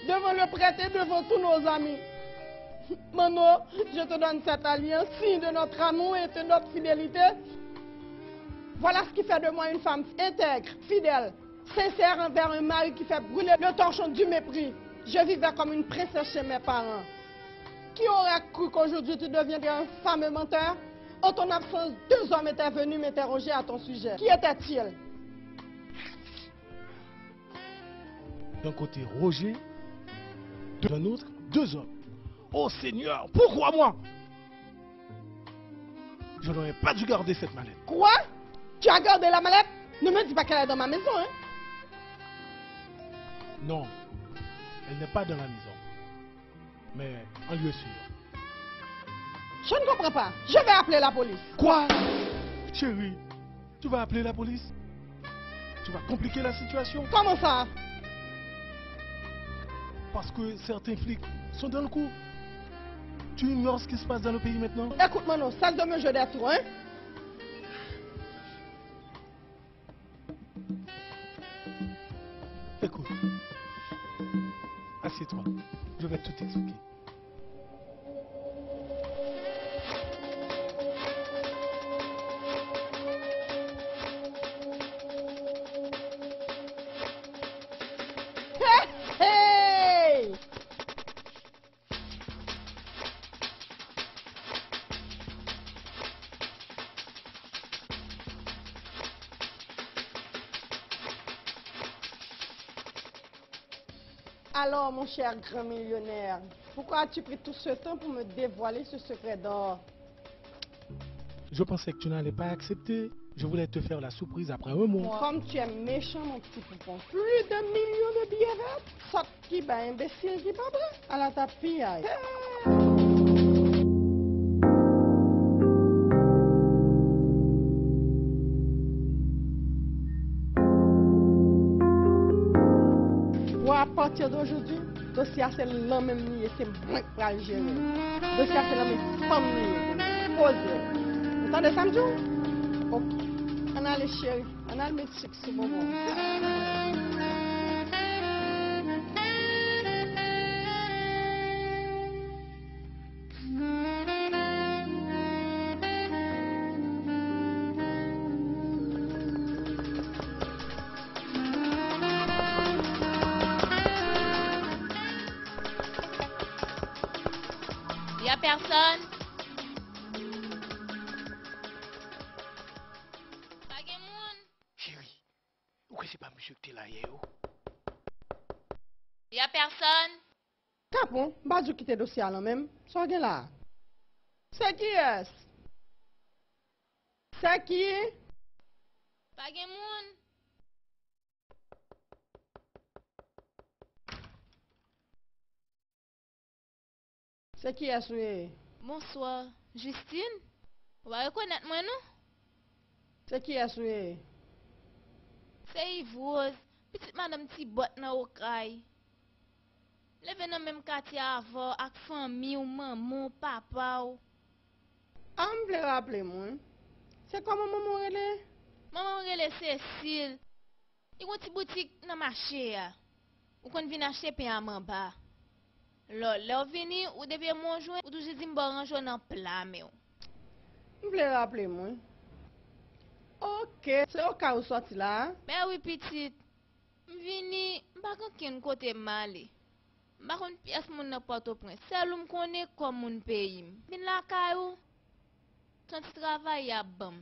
devant le prêtre et devant tous nos amis. Manno, je te donne cette alliance, signe de notre amour et de notre fidélité. Voilà ce qui fait de moi une femme intègre, fidèle, sincère envers un mari qui fait brûler le torchon du mépris. Je vivais comme une princesse chez mes parents. Qui aurait cru qu'aujourd'hui tu deviendrais un fameux menteur? En ton absence, deux hommes étaient venus m'interroger à ton sujet. Qui étaient-ils? D'un côté Roger, d'un autre, deux hommes. Oh Seigneur, pourquoi moi? Je n'aurais pas dû garder cette mallette. Quoi? Tu as gardé la mallette? Ne me dis pas qu'elle est dans ma maison, hein? Non, elle n'est pas dans la maison. Mais en lieu sûr. Je ne comprends pas. Je vais appeler la police. Quoi? Chérie, tu vas appeler la police? Tu vas compliquer la situation. Comment ça? Parce que certains flics sont dans le coup. Tu ignores ce qui se passe dans le pays maintenant? Écoute, Manno, cesse de me jouer des tours, hein? Écoute, assieds-toi. Je vais tout expliquer. Hey! Hey! Alors, mon cher grand millionnaire, pourquoi as-tu pris tout ce temps pour me dévoiler ce secret d'or? Je pensais que tu n'allais pas accepter. Je voulais te faire la surprise après un mois. Comme tu es méchant, mon petit poupon. Plus d'un million de billets verts? Sòt ki bay, enbesil ki pa pran. Ala ta piyay. Bon, à partir d'aujourd'hui, dosye a se nan men m li ye, se mwen k pral jere l. Dosye a se nan men fanm li ye. Poze. Ou tande sa m di w? Ok. Ann ale, cheri. Ann al met sik sou bonbon. Y a pèsonn? Pa gen moun? Cheri, ou kwè se pa misye ki te la yè yo? Y a pèsonn? Kapon, m pa di w kite dosye a lan men m. Sa w gen la a? Se kiyès? Se ki? Pa gen moun? Se kiyès ou ye? Bonswa, Justine? Ou pa rekonèt mwen, non? Se kiyès ou ye? Se Yves Rose, pitit madanm Ti Bòt nan Okay. M leve nan menm katye avè w ak fanmi w, manman w, papa w. A, m vle raple m, wi. Se kòman manman w rele? Manman m rele Cecile. Li gon ti boutik nan mache a. Ou konn vin achte pen a manba. Lò, lè w vini, ou depi mwen w jwenn, ou toujou di m ba w ranje w nan pla men w. M vle raple m, wi. Ok, se Okay ou sòti la a? Ben wi, pitit. M vini, m pa gen okenn kote m ale. M pa konn pyès moun nan Pòtoprens. Sèl ou m konnen kòm moun peyi m. Vin lakay ou. Se yon ti travay y ap ban m.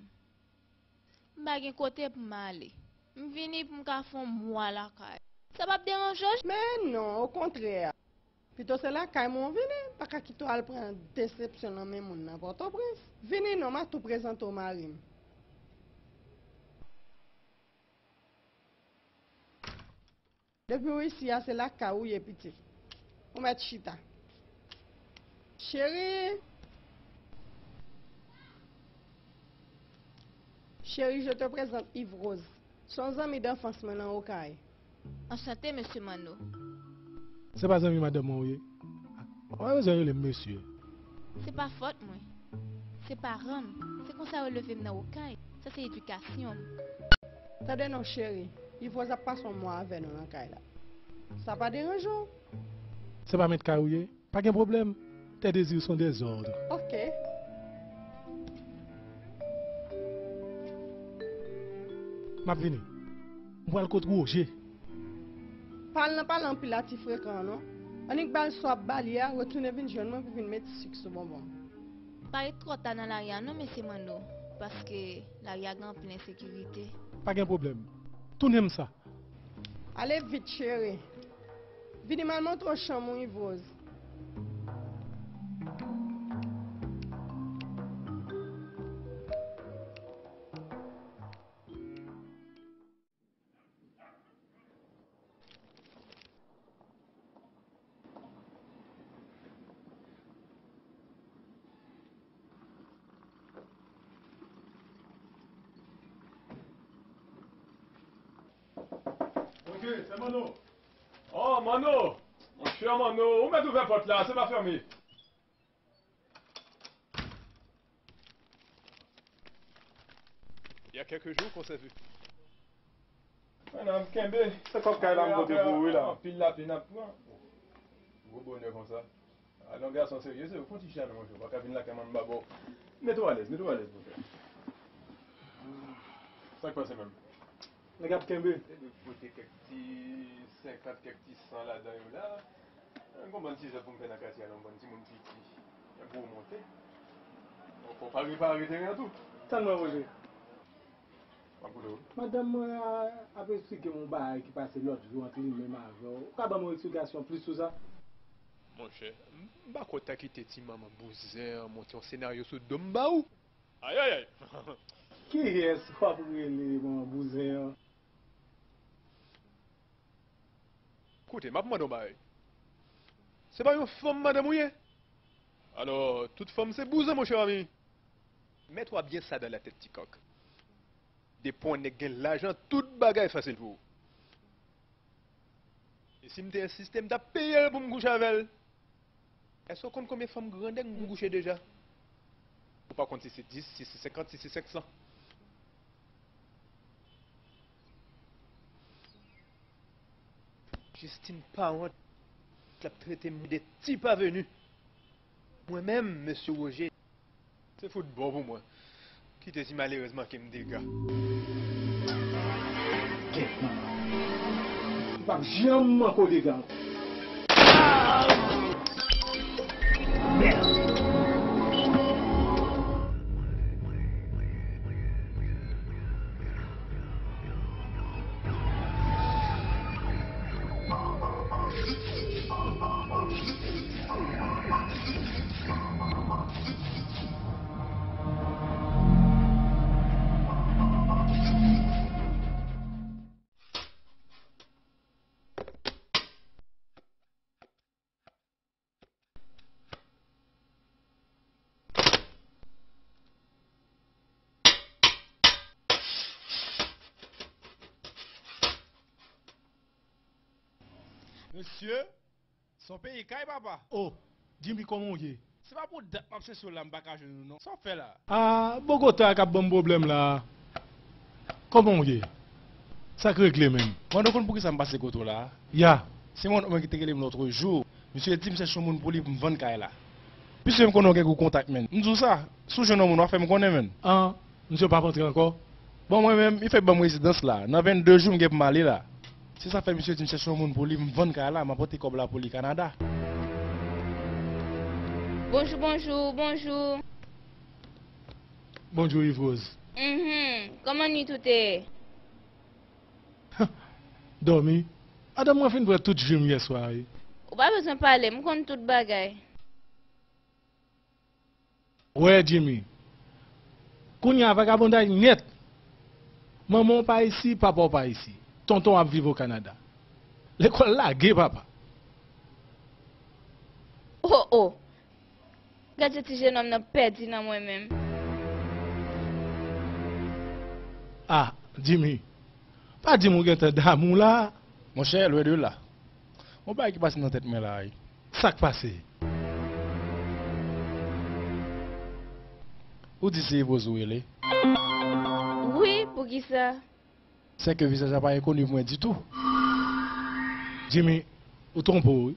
M pa gen kote pou m ale. M vini pou m ka fè yon mwa lakay ou. Sa p ap deranje w? Men non, okontrè. Pito se lakay mwen w vini, m pa ka kite w al pran desepsyon nan men moun nan Pòtoprens. Vini non, m a tou prezante w mari m. Depi w isi a, se lakay ou ye, pitit. Ou mèt chita. Cheri! Cheri, je te présente Yves Rose. Se yon zanmi danfans mwen nan Okay. Anchante, mesye Manno. Se pa zanmi madanm mwen ou ye? Ou pa bezwen rele m mesye. Se pa fòt mwen. Se paran m. Se konsa yo leve m nan Okay. Sa se edikasyon m. Tande non, cheri. Yves Rose ap pase yon mwa avè nou nan kay la. Sa pa deranje w? Se pa mèt kay ou ye? Pa gen pwoblèm. Tes désirs sont des ordres. Ok. M ap vini. M pral kot Woje. Pa al nan pale anpil a ti frekan an non. Annik ba l sa w ap ba li a, retounen vin jwenn mwen pou vin met sik sou bonbon m. Pa ret twò ta nan lari a non, mesye Manno, paske lari a gen anpil ensekirite. Pa gen pwoblèm. Tounen m sa. Ale vit, cheri. Vini m al montre w chanm ou, Yves Rose. Monchè, se Manno. Oh, Manno! Monchè, Manno, ou mèt ouvè pòt la, se pa fèmen. Il y a quelques jours qu'on s'est vu. Mwen ap kenbe. Se kòb kay la m pote pou ou wi la. Anpil lapli n ap pran. Gwo bonè konsa. A non, gason serye, se ou fon ti chèn, monchè, ou pa ka vin lakay mwen m pa ba w. Mete w alèz, mete w alèz, monchè. Sa k pase menm? Nèg ap kenbe. Te dwe pote kèk ti senkant, kèk ti san ladan yo la. Yon bann ti zòt pou m fè nan katye a la, yon bann timoun piti. Yon gwo monte. Yon fò pa repare teren an tou. Tann mwen, Woje. M ap koute w. Madanm mwen a, ap eksplike m yon bagay ki pase lòt jou ant li menm avè w. Ou ka ban m yon eksplikasyon plis sou sa? Monchè, m pa kontan kite ti manman bouzen an monte yon senaryo sou do m ba ou. Ayayay! Kiyès w ap rele manman bouzen an? Koute, m ap mande w bagay. Se pa yon fanm madanm ou ye? Alò, tout fanm se bouzen, monchè Rami. Mets-toi bien ça dans la tête, ti kòk. Depi yon nèg gen lajan, tout bagay fasil pou ou. E si m te ensiste, m t ap peye l pou m kouche avè l. Èske w konn konbyen fanm grandèg m kouche deja? Ou pa konn si se dis, si se senkant, si se senk san. Justine pa wont, l ap trete m de ti paveni. Mwen menm, mesye Woje, se fout bon pou mwen. Kite ti malerèz manke m dega. Kèt manman. M p ap janm manke w dega ankò. Mesye, se yon peyi kay, papa. Oh, Jimmy, kòman w ye? Se pa pou dat m ap chèche w la, m pa ka jwenn ou non. Sa w ap fè la? Ah, Bogota k ap ban m pwoblèm la. Kòman w ye? Sa k regle menm? Mwen, ou konn poukisa m pase kote w la? Ya. Se yon nonm ki te rele m lòtrejou. Misye di m chèche yon moun pou li pou m vann kay la. Misye, m konnen w gen gwo kontak, menn. M di w sa, si w jwenn yon moun, w a fè m konnen, menn. An, misye p ap antre ankò? Bon, mwen menm, li fèk ban m rezidans la. Nan vennde jou, m gen pou m ale la. Se sa fè misye di m chèche yon moun pou li, m vann kay la, m ap pote kòb la pou li Kanada. Bonjou, bonjou, bonjou. Bonjou, Yves Rose. Mhm. Kòman nwit ou te ye? Dòmi? Madanm mwen fin pran tout jwi m yèswa, wi. Ou pa bezwen pale, m konn tout bagay. Wè, Jimmy. Kounye a, vagabonday nèt. Manman w pa isi, papa w pa isi. Tonton w ap viv o Kanada. Lekòl lage, papa. Oh, oh. Gad jan ti jenòm nan pèdi nan mwen menm. Ah, Jimmy. Pa di m ou gentan damou la. Monchè, lwen de la. Yon bagay ki pase nan tèt mwen la, wi. Sa k pase? Ou di se Yvrose ou rele? Wi, poukisa? Sèke vizaj la pa enkoni pou mwen ditou. Jimmy, ou twonpe w, wi.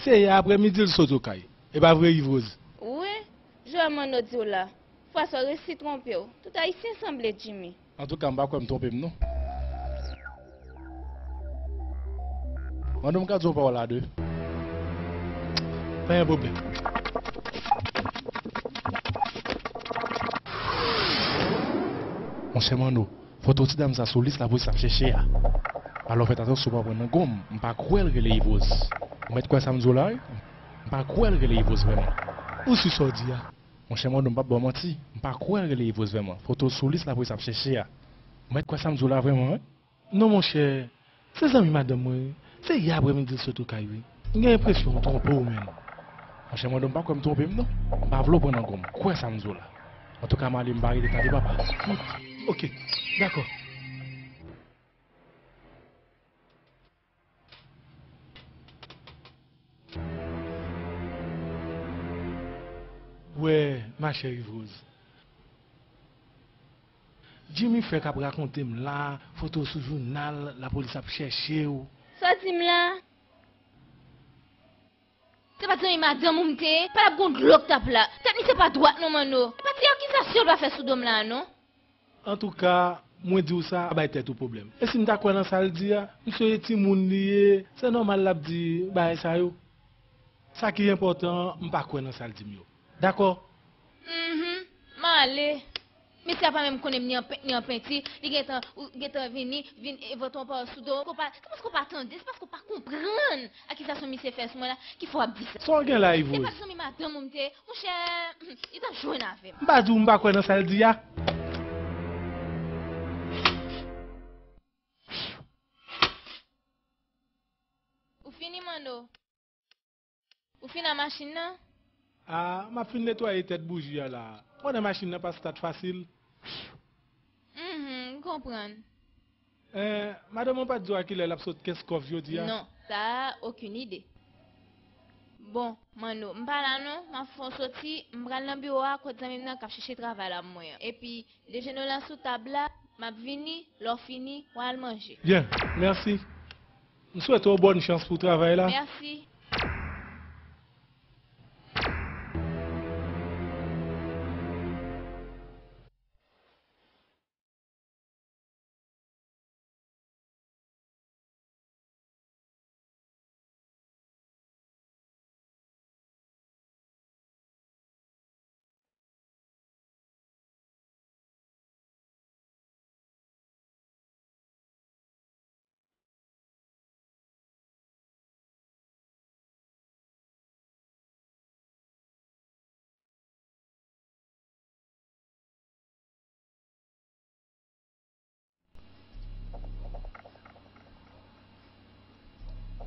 Se yè aprèmidi l sot okay. E pa vre, Yvrose? Wi, jan Manno di w la. Fwa sa w resi twonpe w. Tout Ayisyen sanble, Jimmy. Antouka, m pa kwè m twonpe m, non. Manno, m ka di yon pawòl a de. Pa gen pwoblèm. Monchè Manno, foto ti dam sa sou lis lapolis ap chèche a. Alò, fè atansyon w pa pran nan gonm. M pa kwè l rele Yvrose. Ou mèt kwè sa m di w la, wi. M pa kwè l rele Yvrose vrèman. Ou si sa w di a? Monchè Manno, m p ap ba w manti. M pa kwè l rele Yvrose vrèman. Foto l sou lis lapolis ap chèche a. Ou mèt kwè sa m di w la vrèman, wi. Non, monchè. Se zanmi madanm mwen, wi. Se yè aprèmidi l sot okay, wi. M gen enpresyon w twonpe w, menm. Monchè Manno, m pa kwè m twonpe m, non. M pa vle w pran nan gonm. Kwè sa m di w la. Antouka, m ale, m pa rete tande, papa. Oke, dakò. Wè, machè Yvrose. Jimmy fèk ap rakonte m la, foto w sou jounal, lapolis ap chèche w. Sa w di m la? Se pa t zanmi madanm ou m te ye? Pa t ap gon dlo k t ap la. Tèt misye pa dwat non, Manno. Pa ti akizasyon l pa fè sou do m la, non. Antouka, mwen di w sa, pa bay tèt ou pwoblèm. E si m ta kwè nan sa l di a? Misye se timoun li ye, se nòmal l ap di bagay sa yo. Sa ki enpòtan an, m pa kwè nan sa l di m yo. Dakò? Mhm. M ale. Mesye a pa menm konnen m ni an pent, ni an penti. Li gentan, ou gentan vini, vin envante yon pawòl sou do m. Konpa, se paske w pa tande, se paske w pa konprann akizasyon misye fè sou mwen la, ki fè w ap di sa. Sa w gen la, Yvrose? Se pa t zanmi madanm ou m te ye. Monchè, li t ap jwenn avè m. M pa di w m pa kwè nan sa l di a. Ou fini, Manno? Ou fin nan machin nan? Ah, m ap fin netwaye tèt bouji a la. Konnen machin nan pa stat fasil. Mhm, m konprann. Eh, madanm ou pa t di w a kilè l ap sot Kenskòf jodi a? Non, sa a, okenn ide. Bon, Manno, m pa la non, m ap fè yon soti, m pral nan biwo a kot zanmi m nan k ap chèche travay la pou mwen an. Epi, dejene w la sou tab la, m ap vini, lè w fini, w al manje. Byen, mèsi. M swete w bòn chans pou travay la. Mèsi.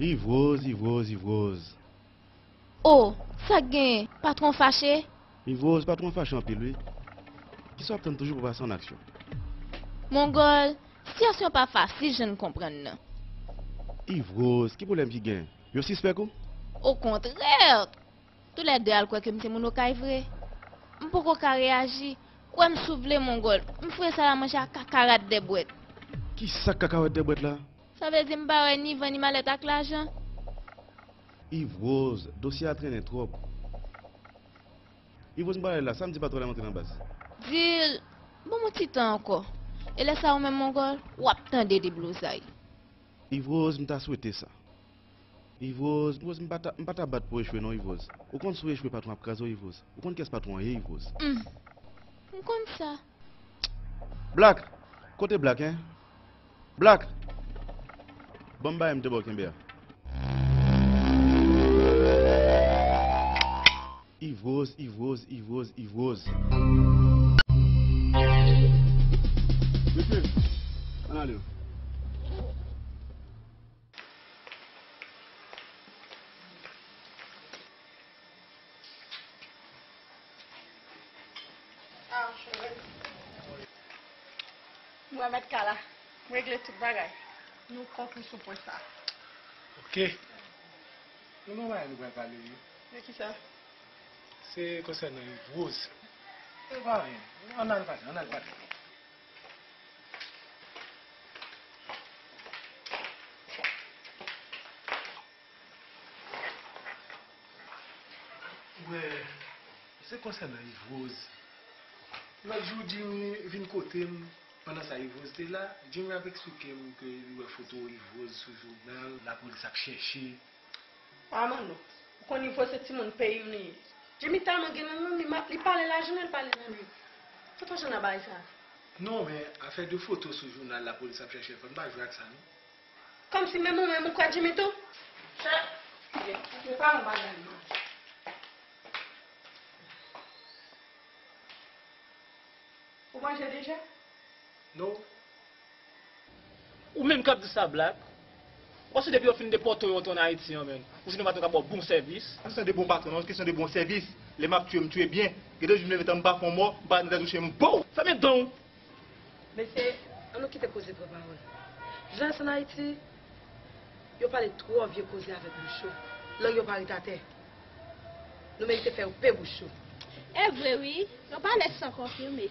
Yvrose, Yvrose, Yvrose. O, sa k genyen? Patwon fache? Yvrose, patwon an fache anpil, wi. Kisa w ap tann toujou pou pase an aksyon? Mongòl, sitiyasyon pa fasil, jan n konprann nan. Yvrose, ki pwoblèm ki genyen? Yo sispèk ou? Okontrè! Toulède al kwè ke m se moun Okay vre. M poko ka reyaji. Ou wè m souvle, Mongòl. M foure sal a manje a kakarat dèbwèt. Kisa k kakarat dèbwèt la? Sa vle di m pa wè ni van ni malèt ak lajan? Yvrose, dosye a trennen twòp. Yvrose, m pral ale la, samdi patwon la monte nan baz. Di l, ban m yon ti tan ankò. E lè sa a ou menm, Mongòl, w ap tande deblozay. Yvrose, m ta swete sa. Yvrose, Yvrose, m pa ta, m pa ta bat pou w echwe non, Yvrose. Ou konn si w echwe patwon ap kraze w, Yvrose. Ou konn kiyès patwon an ye, Yvrose. Hmm. M konn sa. Black! Kote Black, en? Black! Ban m bagay m te ba w kenbe a. Yves Rose, Yves Rose, Yves Rose, Yves Rose. Mesye, ann ale. Ah, cheri. M remèt ka la. M regle tout bagay. Nou pran kou sou pwen sa. Ok. Nou gen yon bagay nou pral pale, wi. De kisa? Se konsènan Yves Rose. Se pa anyen. Ann al pale, ann al pale. Wè, se konsènan Yves Rose. Lòt jou, Jimmy vin kote m. Pandan sa Yves Rose te la, Jimmy ap eksplike m ke li wè foto Yves Rose sou jounal, lapolis ap chèche. A, Manno, ou konn Yves Rose se timoun peyi m li ye. Jimmy tèlman gen nan men l, li ma-, li pale lajounen, li pale nan men l. Foto jan nan bagay sa. Non, men afè de foto sou jounal lapolis ap chèche, fò n pa jwe ak sa, non. Kòmsi menm ou menm ou kwè Jimmy tou? Chè, yo pa yon bagay manje. Ou manje deja? Non. Ou menm k ap di sa, Black? Ou panse depi yo fin depòte w, w antre ann Ayiti an, menm, ou jwenn yon patwon k ap ba w bon sèvis? Pa kesyon de bon patwon, non, kesyon de bon sèvis. Lè m ap touye, m touye byen. Gen de jou m leve tan m pa fè yon mò, m pa nan tèt ou chen m, bow! Fèmen dan w! Mesye, ann nou kite koze pran pawòl. Jan sa ann Ayiti, yo pale twò vye koze avèk bouch yo. Lang yo pa ret atè. Nou merite fè yo pe bouch yo. E vre wi, yon palè san konfime.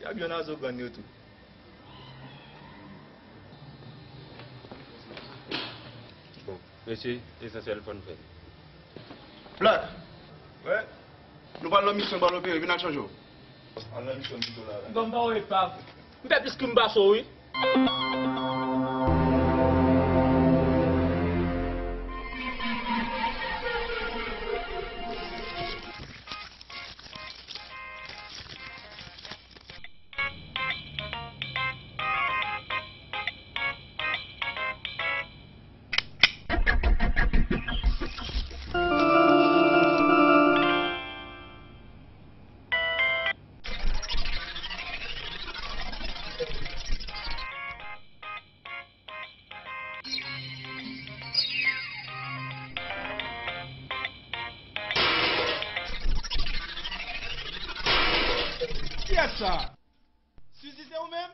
Y ap yon azogàn yo tou. Bon, mesye, esansyèl fò n fè l. Black! Wè? Nou pral nan misyon, pral opere, vin ak chanje w. Al nan misyon pito la, la. Bon, m pa wè epav. M fè plis ke m pase w, wi. Kiyès sa? Suzy, se ou menm?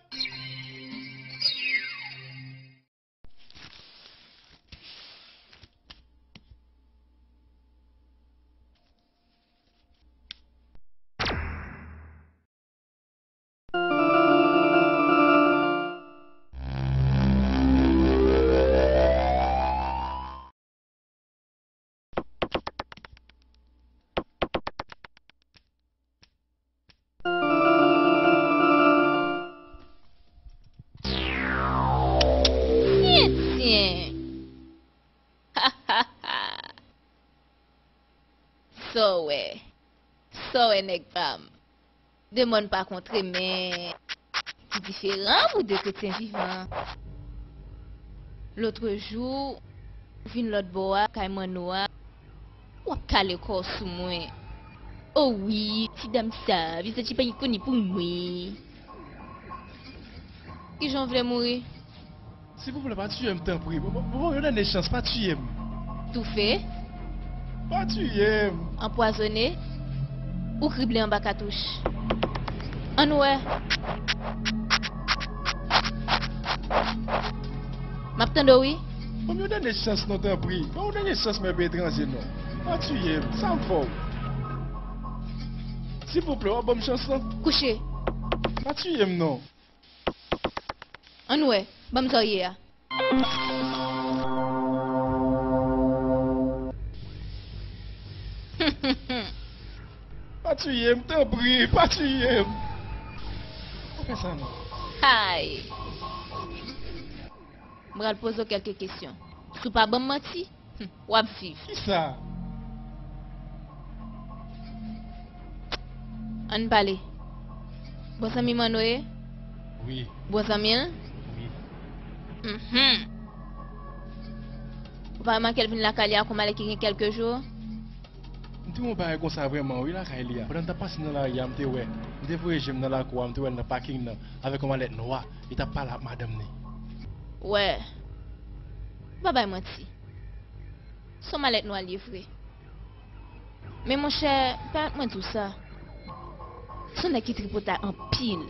Tyen, tyen. Sa w wè? Sa w wè, nèg pa m? De mòn pa kontre, men ki diferan pou de kretyen vivan. Lòtrejou, ou vin lòt bò a, kay Manno a, w ap kale kò w sou mwen. O wi, ti dam sa, vizaj li pa gen konnen pou mwen. Kijan w vle mouri? Silvouplè, pa tiye m, tanpri. Bon, bon, bon, yon dènye chans, pa tiye m. Toufe? Pa tiye m. Anpwazone? Ou krible anba katouch? Ann wè. M ap tande w, wi. Ban m yon dènye chans non, tanpri. Ban m yon dènye chans, men pa etranje non. Pa tiye m, sa m fè w? Silvouplè, w ap ban m chans lan? Kouche. Pa tiye m non. Ann wè, ban m sa w ye a. Pa tiye m, tanpri, pa tiye m. Pa fè sa non. Hay! M pral poze w kèlke kesyon. Si w pa ban m manti, hmm, w ap viv. Kisa? Ann pale. Bon zanmi Manno ye? Wi. Bon zanmi l? Wi. Mhm. Ou pa remake l vin lakay li a kou malè ki gen kèlke jou? M te wè yon bagay konsa vrèman wi lakay li a. Pandan m t ap pase nan lari a, m te wè, m te voye je m nan lakou a, m te wè l nan paking nan avèk yon malèt nwa, li t ap pale ak madanm ni. Wè, m pa bay manti. Se yon malèt nwa l ye vre. Men monchè, pèmèt mwen di w sa. Se yon nèg ki tripotay anpil.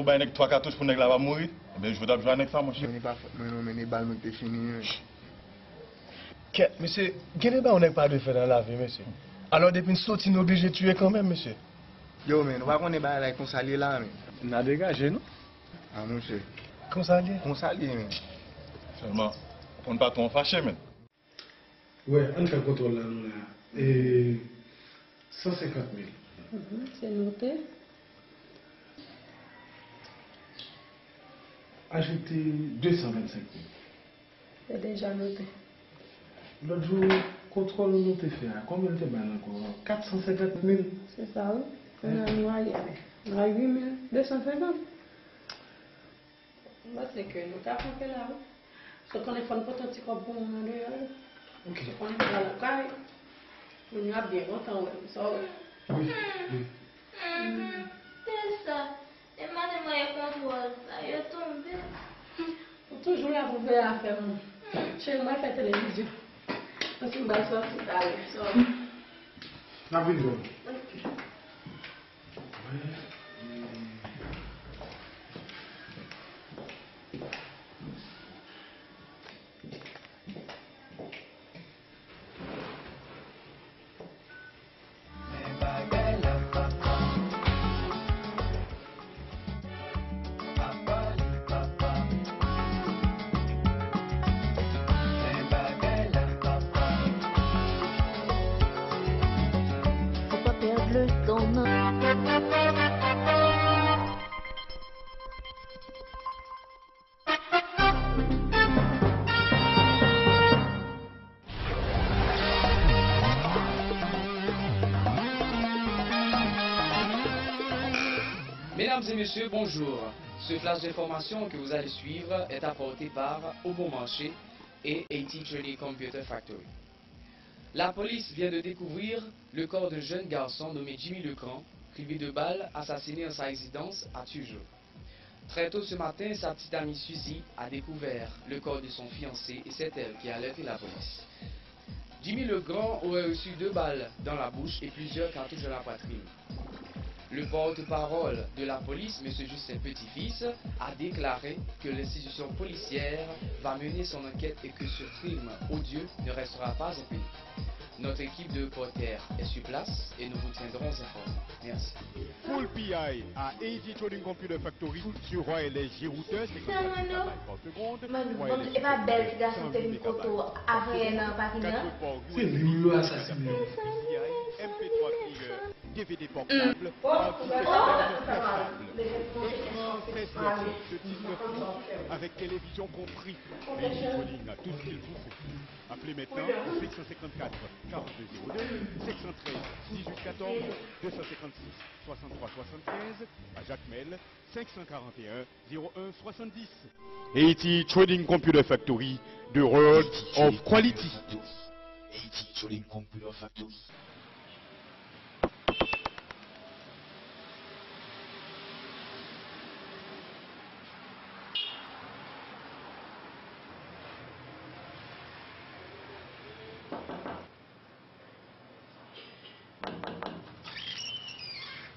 Ou bay nèg twa katouch pou nèg la pa mouri? Ebyen, jwe w t ap jwe a nèg sa, monchè. Mwen, e pa fòt mwen non, men e bal mwen ki te fini, wi. Kèt, mesye, gen de bagay yon nèg pa dwe fè nan lavi, mesye. Alò, depi n soti, n oblije tiye kanmenm, mesye. Yo, men, ou pa konnen bagay la e konsa l ye la, men. N a degaje, non? A, monchè. Konsa l ye? Konsa l ye, men. Sèlman, fò n pa twò fache, men. Wè, ann fè kontwòl la, nou la. E, san senkant mil. Mhm, se note. Ajoute de san vennsenk mil. Se deja note. Lòt jou, kontwòl nou te fè a, konbyen l te ba n ankò? Kat san senkant mil. Se sa, wi. Kounye a nou ale, nou a uit mil de san senkant. M panse ke nou ta kanpe la, wi. Sot konnen fò n pote yon ti kòb pou moun andeyò, wi. Ok. Sot konnen nou pral lakay. Moun yo ap byen kontan wè m, sa w wè. Wi, wi. Hmm, se sa. E madanm mwen e kontwòl la, yo tonbe. Ou toujou la pou veye afè moun. Cheri, mwen fè televizyon. Paske m pral sòti talè. So. N ap vin jwenn ou. Ok. Fò pa pèd letan nan. Mesdames et messieurs, bonjour. Ce flash d'information que vous allez suivre est apporté par Au Bon Marché et Haiti Trading Computer Factory. La police vient de découvrir le corps d'un jeune garçon nommé Jimmy Legrand, qui lui de balles, assassiné en sa résidence à Turgeau. Très tôt ce matin, sa petite amie Suzy a découvert le corps de son fiancé et c'est elle qui a alerté la police. Jimmy Legrand aurait reçu deux balles dans la bouche et plusieurs cartouches dans la poitrine. Le porte-parole de la police, monsieur Justin Petit-Fils, a déclaré que l'institution policière va mener son enquête et que ce crime odieux ne restera pas impuni. Notre équipe de reporters est sur place et nous vous tiendrons informés. Merci. Full P I à Haiti Trading Computer Factory sur wireless J routeur cinquante-quatre mégabytes par seconde, wireless J routeur cent huit mégabytes par seconde, quatre ports U S B. Se li ou yo asasinen. M P trois player, D V D portable, ordinateur portable, écran seize neuf de dix-neuf pouces avec télévision compris. Haiti Trading a tout ce qu'il vous faut. Appelez maintenant au cinq cent cinquante-quatre quarante-deux zéro deux, cinq cent treize dix-huit quatorze, deux cent cinquante-six soixante-trois soixante-quinze, à Jacmel, cinq cent quarante et un zéro un soixante-dix. Haiti Trading Computer Factory, the world of quality. Haiti Trading Computer Factory.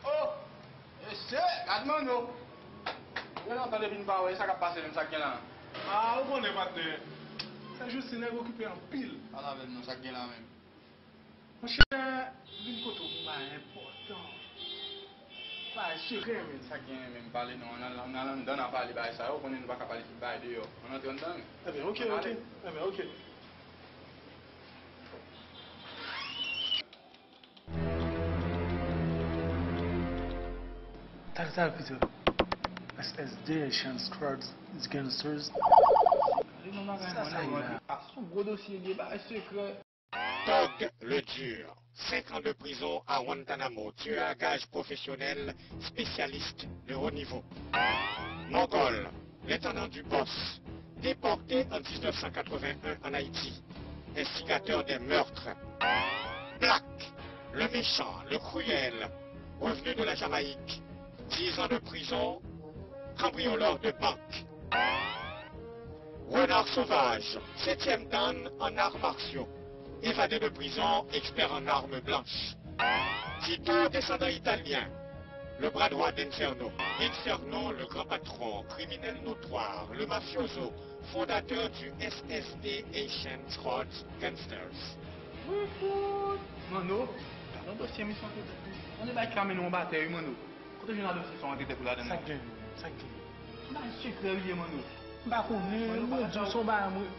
Oh! Mesye, gad Manno! Gen lontan depi n pa wè, sa k ap pase menm, sa k gen la? Ah, ou konnen, patnè. Sè Justine nèg okipe anpil. Pale avè m non, sa k gen la menm? Monchè, vin kote w pou bagay enpòtan. Bagay sekrè, men. Sa k gen menm, pale non, ann al, ann al anndan, n a pale bagay sa yo, ou konnen nou pa ka pale tout bagay deyò. Ann antre anndan, men. Ebyen, ok, ok. Ebyen, ok. Tal, tal, pito. S S D, Haitian Scrubs, Gangsters. Sa, sa ye la? Ah, se yon gwo dosye li ye, bagay sekrè. Tog le Dur, cinq ans de prison à Guantanamo, tueur à gages professionnel, spécialiste de haut niveau. Mongol, l'intendant du boss, déporté en dix-neuf cent quatre-vingt-un en Haïti, instigateur des meurtres. Black, le méchant, le cruel, revenu de la Jamaïque, dix ans de prison, cambrioleur de banque. Renard Sauvage, septième dan en arts martiaux, évadé de prison, expert en armes blanches. Tito, descendant italien, le bras droit d'Inferno. Inferno, le grand patron, criminel notoire, le mafioso, fondateur du S S D, Haitian Squad Gangsters. Wouhou! Manno, gade yon dosye misyon pou ou. Manno, bay ki la mennen yon batè, wi, Manno. Kote w jwenn a dosye sa w antre tèt ou ladan l la? Sa k gen? Sa k gen? Bay sekrè w ye, Manno. M pa konnen, Manno, m di w se yon bagay mwen.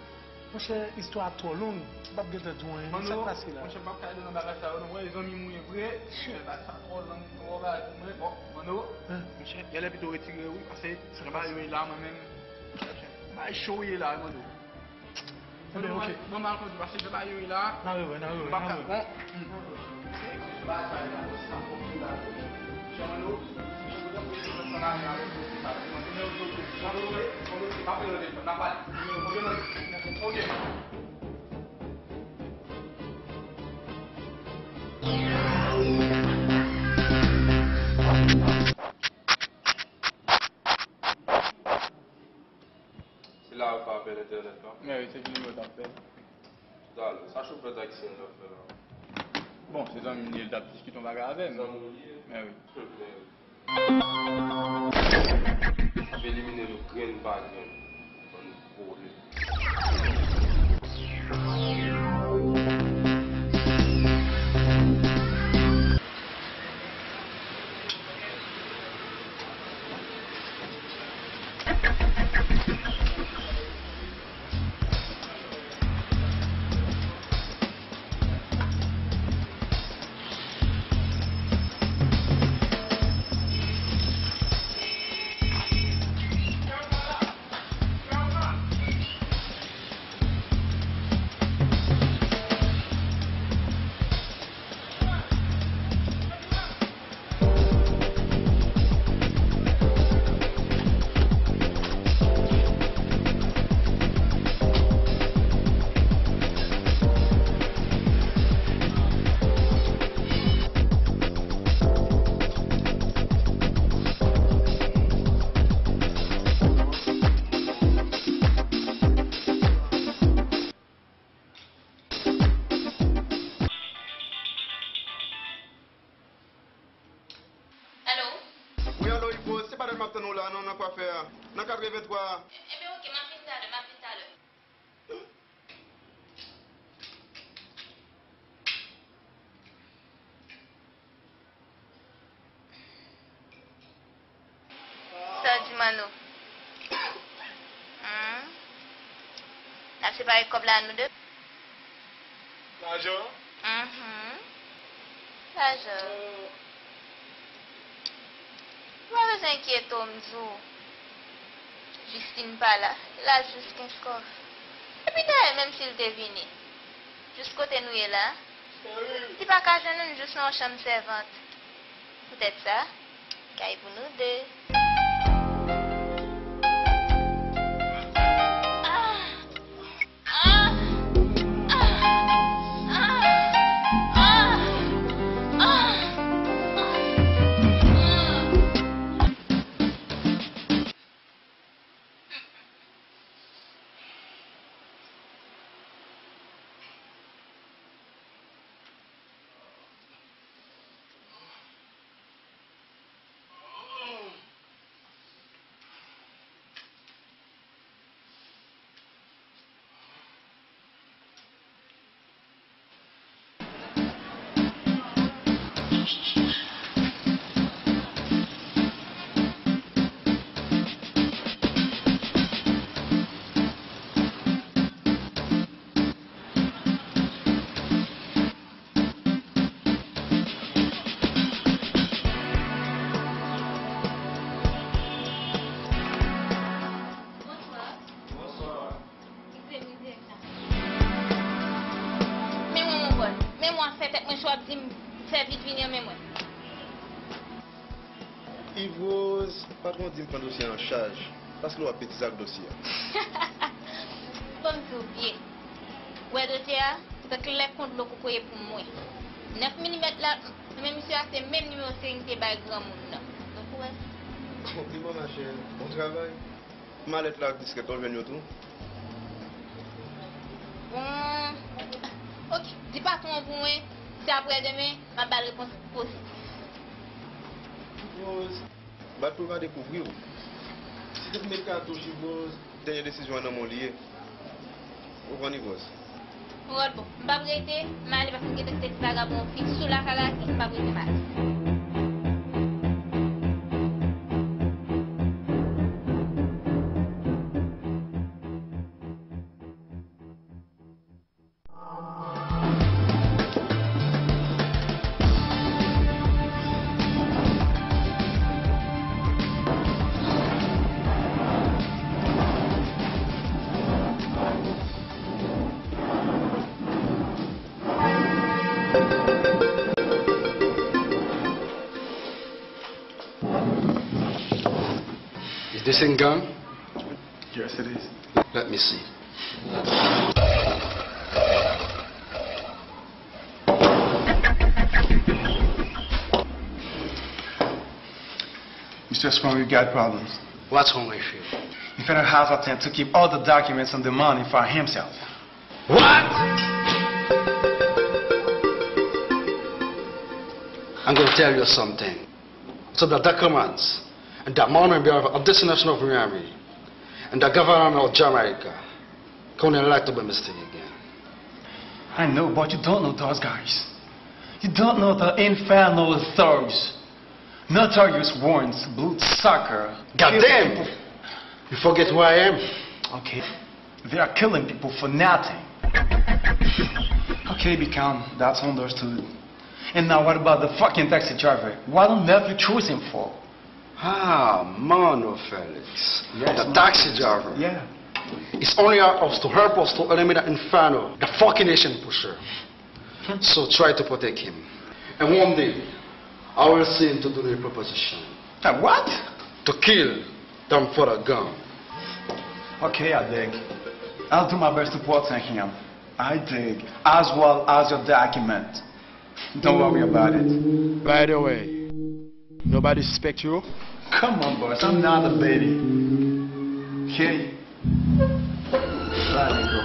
Monchè, istwa a twò long, m p ap gentan di w anyen. Manno, sa k pase la? Monchè, m p ap ka rete nan bagay sa yo non, mwen, zanmi m ou ye vre. Monchè, bagay sa twò long, twò bagay pou mwen. Bon, Manno, monchè, genlè pito w retire w, wi, paske nan bagay yo ye la, mwen menm, bagay cho w ye la, wi, Manno. Ebyen, ok. Bon, m al kondui, paske jan bagay yo ye la, n a rewè, n a rewè, n a rewè. Se la yo fè apèl entènèt lan? Men wi, se nimewo w t ap fè. Talè, sa chofè taksi an t ap fè la? Bon, se zanmi m li ye, l t ap diskite yon bagay avè m. Zanmi w li ye? Men wi. Men wi. Ap elimine nou grenn pa grenn. Bann vòlè. Alo? Wi, alo, Ivo, se pa dat m ap tann ou la, non, nan kwafè a, nan katrevenntwa a. E-, ebyen, oke, m ap vin talè, m ap vin talè. Sa w di, Manno? Hmm? N ap separe kòb la, nou de? Lajan? Mhm. Lajan. Ou pa bezwen enkyete w, m di w. Jistin pa la, l al jis Kenskòf. Epi dayè, menm si l te vini, jis kote nou ye la, li pa ka jwenn nou jis nan yon chanm sèvant. Poutèt sa, kay pou nou de. Mwen ap fè tèt mwen cho, w ap di m fè vit vini renmen mwen. Yvrose, patwon di m pran dosye a an chaj, paske l wè betiz ak dosye a. Ban m di w byen. Ou wè dosye a, se tank lè kont dlo kokoye pou mwen. Nèf milimèt la, men misye a se menm nimewo seri m te bay granmoun nan. Donk ou wè. Konpliman, ma chère. Bon travay. Malèt la ak diskèt la, w jwenn yo tou? Bon. Ok, di patwon an pou mwen, si aprè demen, m ap ba l repons pozitif. Yvrose, bato va dekouvri w. Si te vin met katouch, Yvrose, dènye desizyon an nan men w li ye. Ou konprann, Yvrose? Ròd bon. M p ap rete, m ale paske m gentan kite ti vagabon an fiks sou lakay la, si m p ap rete m ale. Is this in gun? Yes, it is. Let me see. Mister Strong, you got problems. What's wrong with you? He found a house attempt to keep all the documents and the money for himself. What? I'm gonna tell you something. So the documents and the money on behalf of the Nation of Miami and the government of Jamaica gonna lie to be mistake again. I know, but you don't know those guys. You don't know the infernal thugs. Notorious warrants, blood sucker. Goddamn! You forget who I am? Okay. They are killing people for nothing. Okay, be calm. That's understood. And now what about the fucking taxi driver? What on earth you choose him for? Ah, Mano Felix. Yes, the taxi driver. Yeah. It's only up to help us to eliminate the inferno, the fucking Haitian pusher. So try to protect him. And one day, I will see him to do the proposition. A what? To kill them for a gun. Okay, I dig. I'll do my best to protect him. I dig. As well as your document. Don't worry about it. By the way, nobody suspect you? Come on, boss. I'm not a baby. Okay? Let me go.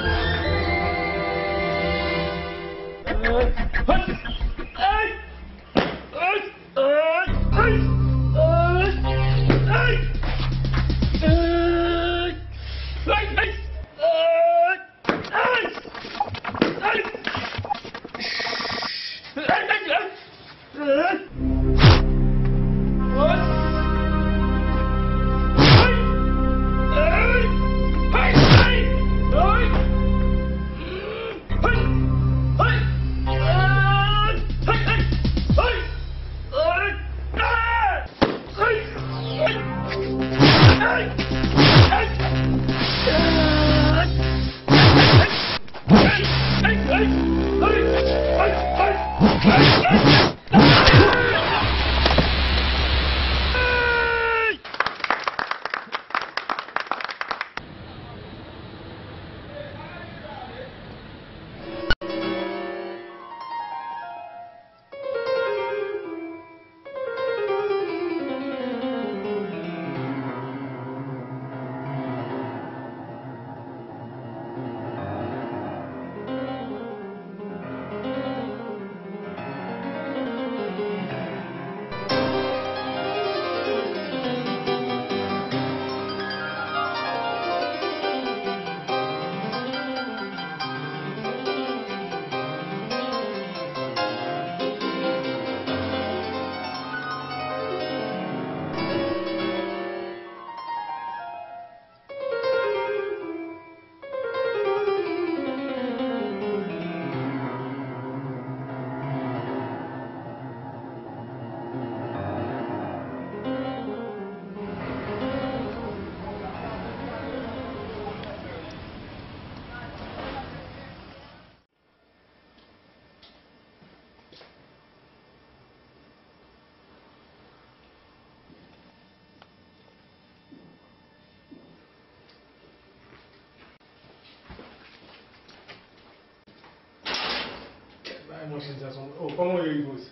Machin sa son. Oh, kòman w ye, Rose?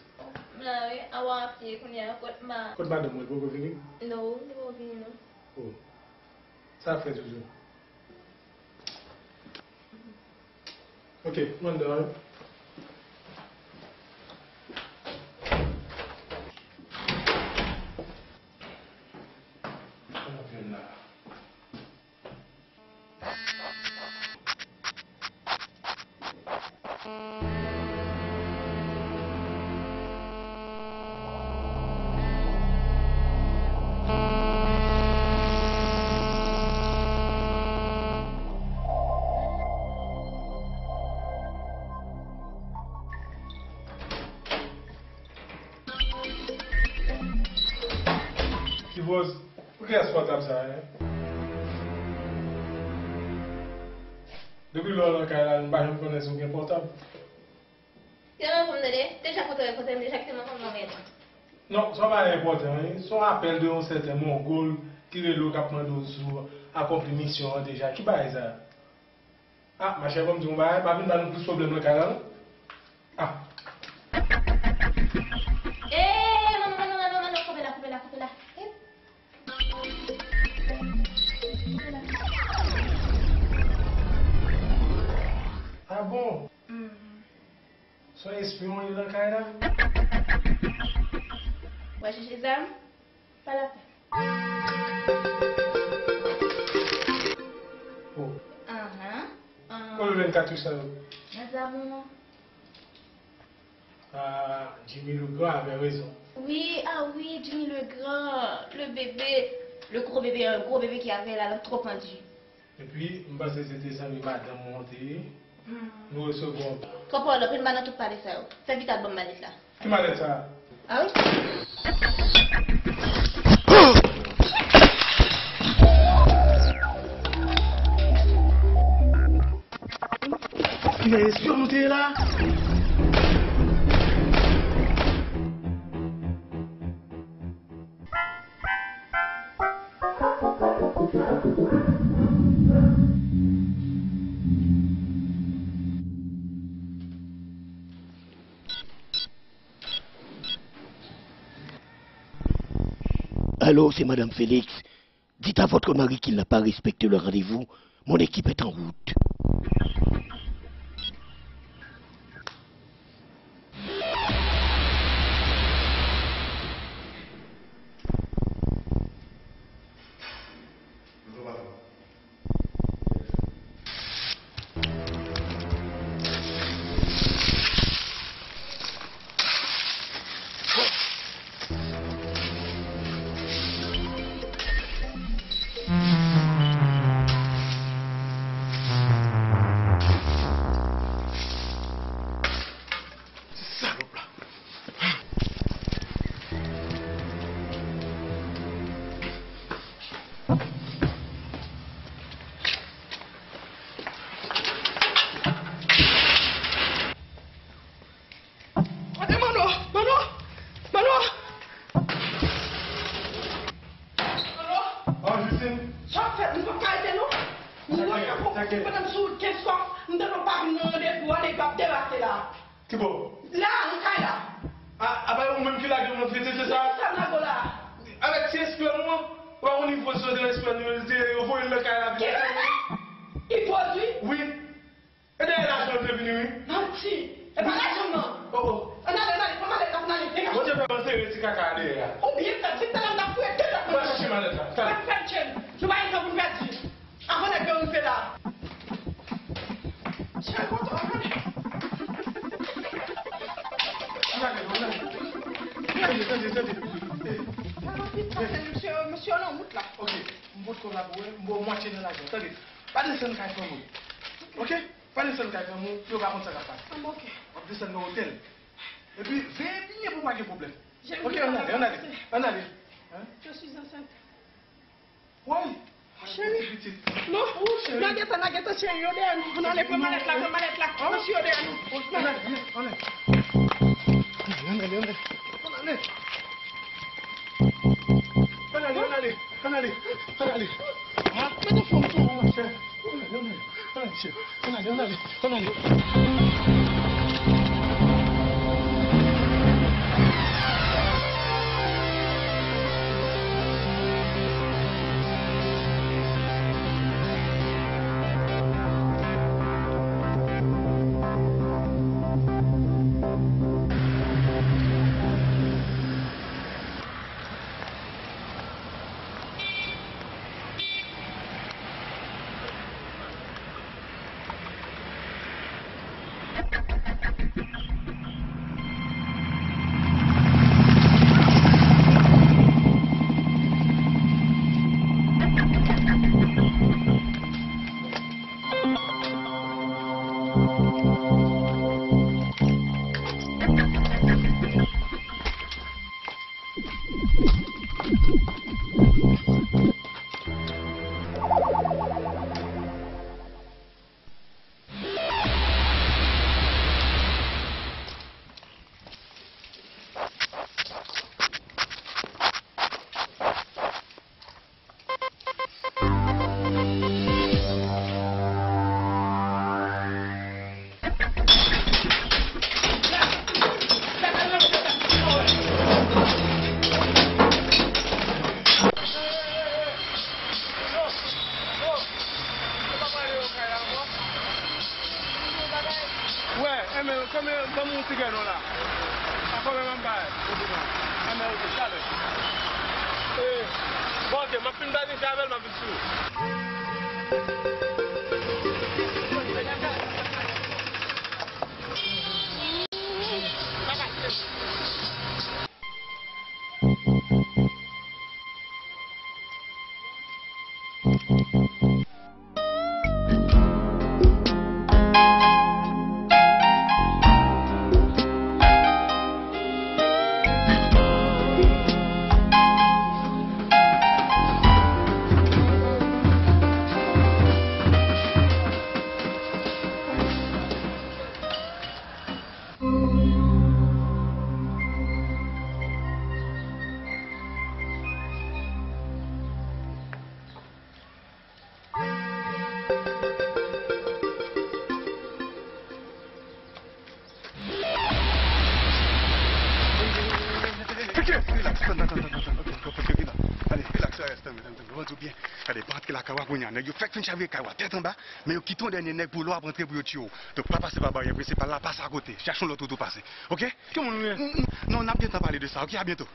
M la wi, a w ap ye kounye a, kot ma... Kot madanm mwen, li poko vini? Non, li poko vini non. Oh. Sa ap fè toujou? Ok, m anndan wi. Kòman fè m la? Ti Rose, poukiyès pòtab sa a, en? Depi lè w nan kay la, m pa janm konnen si w gen pòtab. Kèlè pou m tande? Deja kote w ye, kote m deja kite m ansanm nan mwen. Non, sa pa enpòtan, wi. Se yon apèl de yon sèten Mongol ki rele w, k ap mande w si w akonpli misyon an deja. Ki bagay sa? Ah, machè, ban m di w yon bagay, pa vin ba nou plis pwoblèm nan kay la, non. Ah. Ee, Mano, Mano, Mano, Mano, kanpe la, kanpe la, kanpe la. Ee. Ah bon? Mhm. Se yon espyon li nan kay la? W a chèche zam? Pa lapenn. Oh. Anhan. Anhan. Kote w jwenn katouch sa yo? Nan zam ou an. Ah, Jimmy Legrand avè rezon. Wi, ah wi, Jimmy Legrand, le bébé, le gros bébé, un gros bébé qui avait la langue trop pendue. Epi, m panse se te zanmi madanm ou an te ye. Hmm. Nou resevwa w. Kòpòl, anpil mal nan tout pale sa yo. Fè vit al ban m malèt la. Ki malèt sa a? Ah wi. Kilè espyon nou te ye la? Allô, c'est Madame Félix. Dites à votre mari qu'il n'a pas respecté le rendez-vous. Mon équipe est en route. Ti salòp la. Kote Mano? Mano? Mano? Mano? Oh, Justine. Sa w ap fè? Nou p ap ka rete non. Mwen pa konprann, pandan m sou wout kenz fwa, m tande w pa vin nan randevou a, nèg yo ap debake la. Kibò? La, nan kay la. A, a pa ou menm ki lage m nan fete, se sa? Sa m lage w la. Avèk ti espyon ou an, ou wè yon nivo zo de espyon nou, yo voye l nan kay la vin. Ki espyon? Li pwodui? Wi. E dèyè lajan l te vini, wi. Manti. E pa lajan m nan. Oh, oh. Ann ale, ann ale, pran malèt la, ann ale, degaje. Bondye fè m antere ti kaka a dèyè a. Ou byen fè, depi talè m t ap fouye de lòt. Mwen chèche malèt la. Talè. Ann fè l tchèn. Nou pa gen tan pou n pèdi. Avan nèg yo rive la. Chèl kote w ale? Ann ale, ann ale. Tande, tande, tande. Mesye, mesye nan wout la. Ok, m pot kolabore, m ba w mwatye nan lajan. Tande, pa desann kay fanmi w. Ok? Pa desann kay fanmi w, yo pa konn sa k ap pase. An, ok. W ap desann nan otèl. Epi, veye byen pou pa gen pwoblèm. Ok, ann ale, ann ale, ann ale. Hein? Je suis enceinte. Woy! Cheri. Pitit. Non. Oh, cheri. Nan gentan, nan gentan, cheri, yo dèyè nou. Ann ale, pran malèt la, pran malèt la. Oh. Mesye, yo dèyè nou. Oh, ann ale, ann ale. Ann ale, ann ale, ann ale. Ann ale. Ann ale, ann ale, ann ale, ann ale. Ha? Mete fòm sou ou, monchè. Ann ale, ann ale, ann ale, cheri. Ann ale, ann ale, ann ale. Enben, konbyen granmoun ou ti gè non la? Ankò menm anba. Enben, oke, talè. E, bon, oke, m ap fin bay misye avè l, m ap vin sou ou. Relax, tann, tann, tann, tann, tann. Ok, ok, ok, ok, la. Gade, relax, relax, tann, tann, tann. Mwen di w byen. Gade, pa antre lakay ou a kounye a. Nèg yo fèk fin chavire kay ou a tèt anba, men yo kite yon dènye nèg pou lè w ap rantre pou yo tiye w. Donk, pa pase pa baryè prensipal la, pase akote. Chache yon lòt wout ou pase. Ok? Ki moun ou ye? N-, n-, non, n ap gentan pale de sa. Ok, a byento.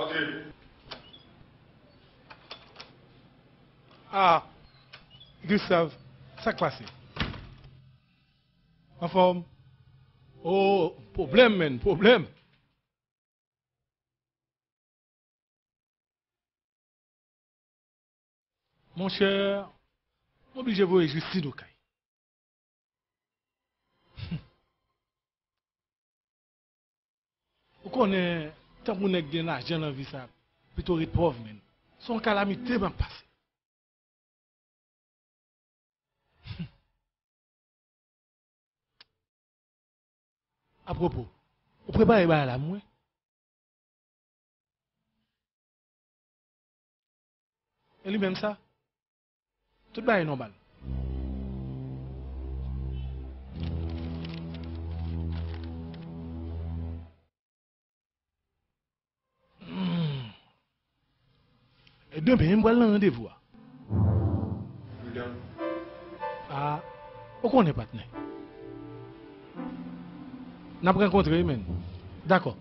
Antre. Ah, Gustave, sa k pase? Anfòm? Oh, pwoblèm, menn, pwoblèm. Monchè, m oblije voye jis Sidokay. Ou konnen, tankou nèg gen lajan nan vi sa, pito ret pòv, menn. Se yon kalamite m ap pase. Apwopo, ou prepare bagay la pou mwen? E li menm sa? Tout bagay nòmal. Hmm. E demen m pral nan randevou a. Pridan. Ah, ou konnen, patnè. N ap rankontre, wi, menn. Dakò.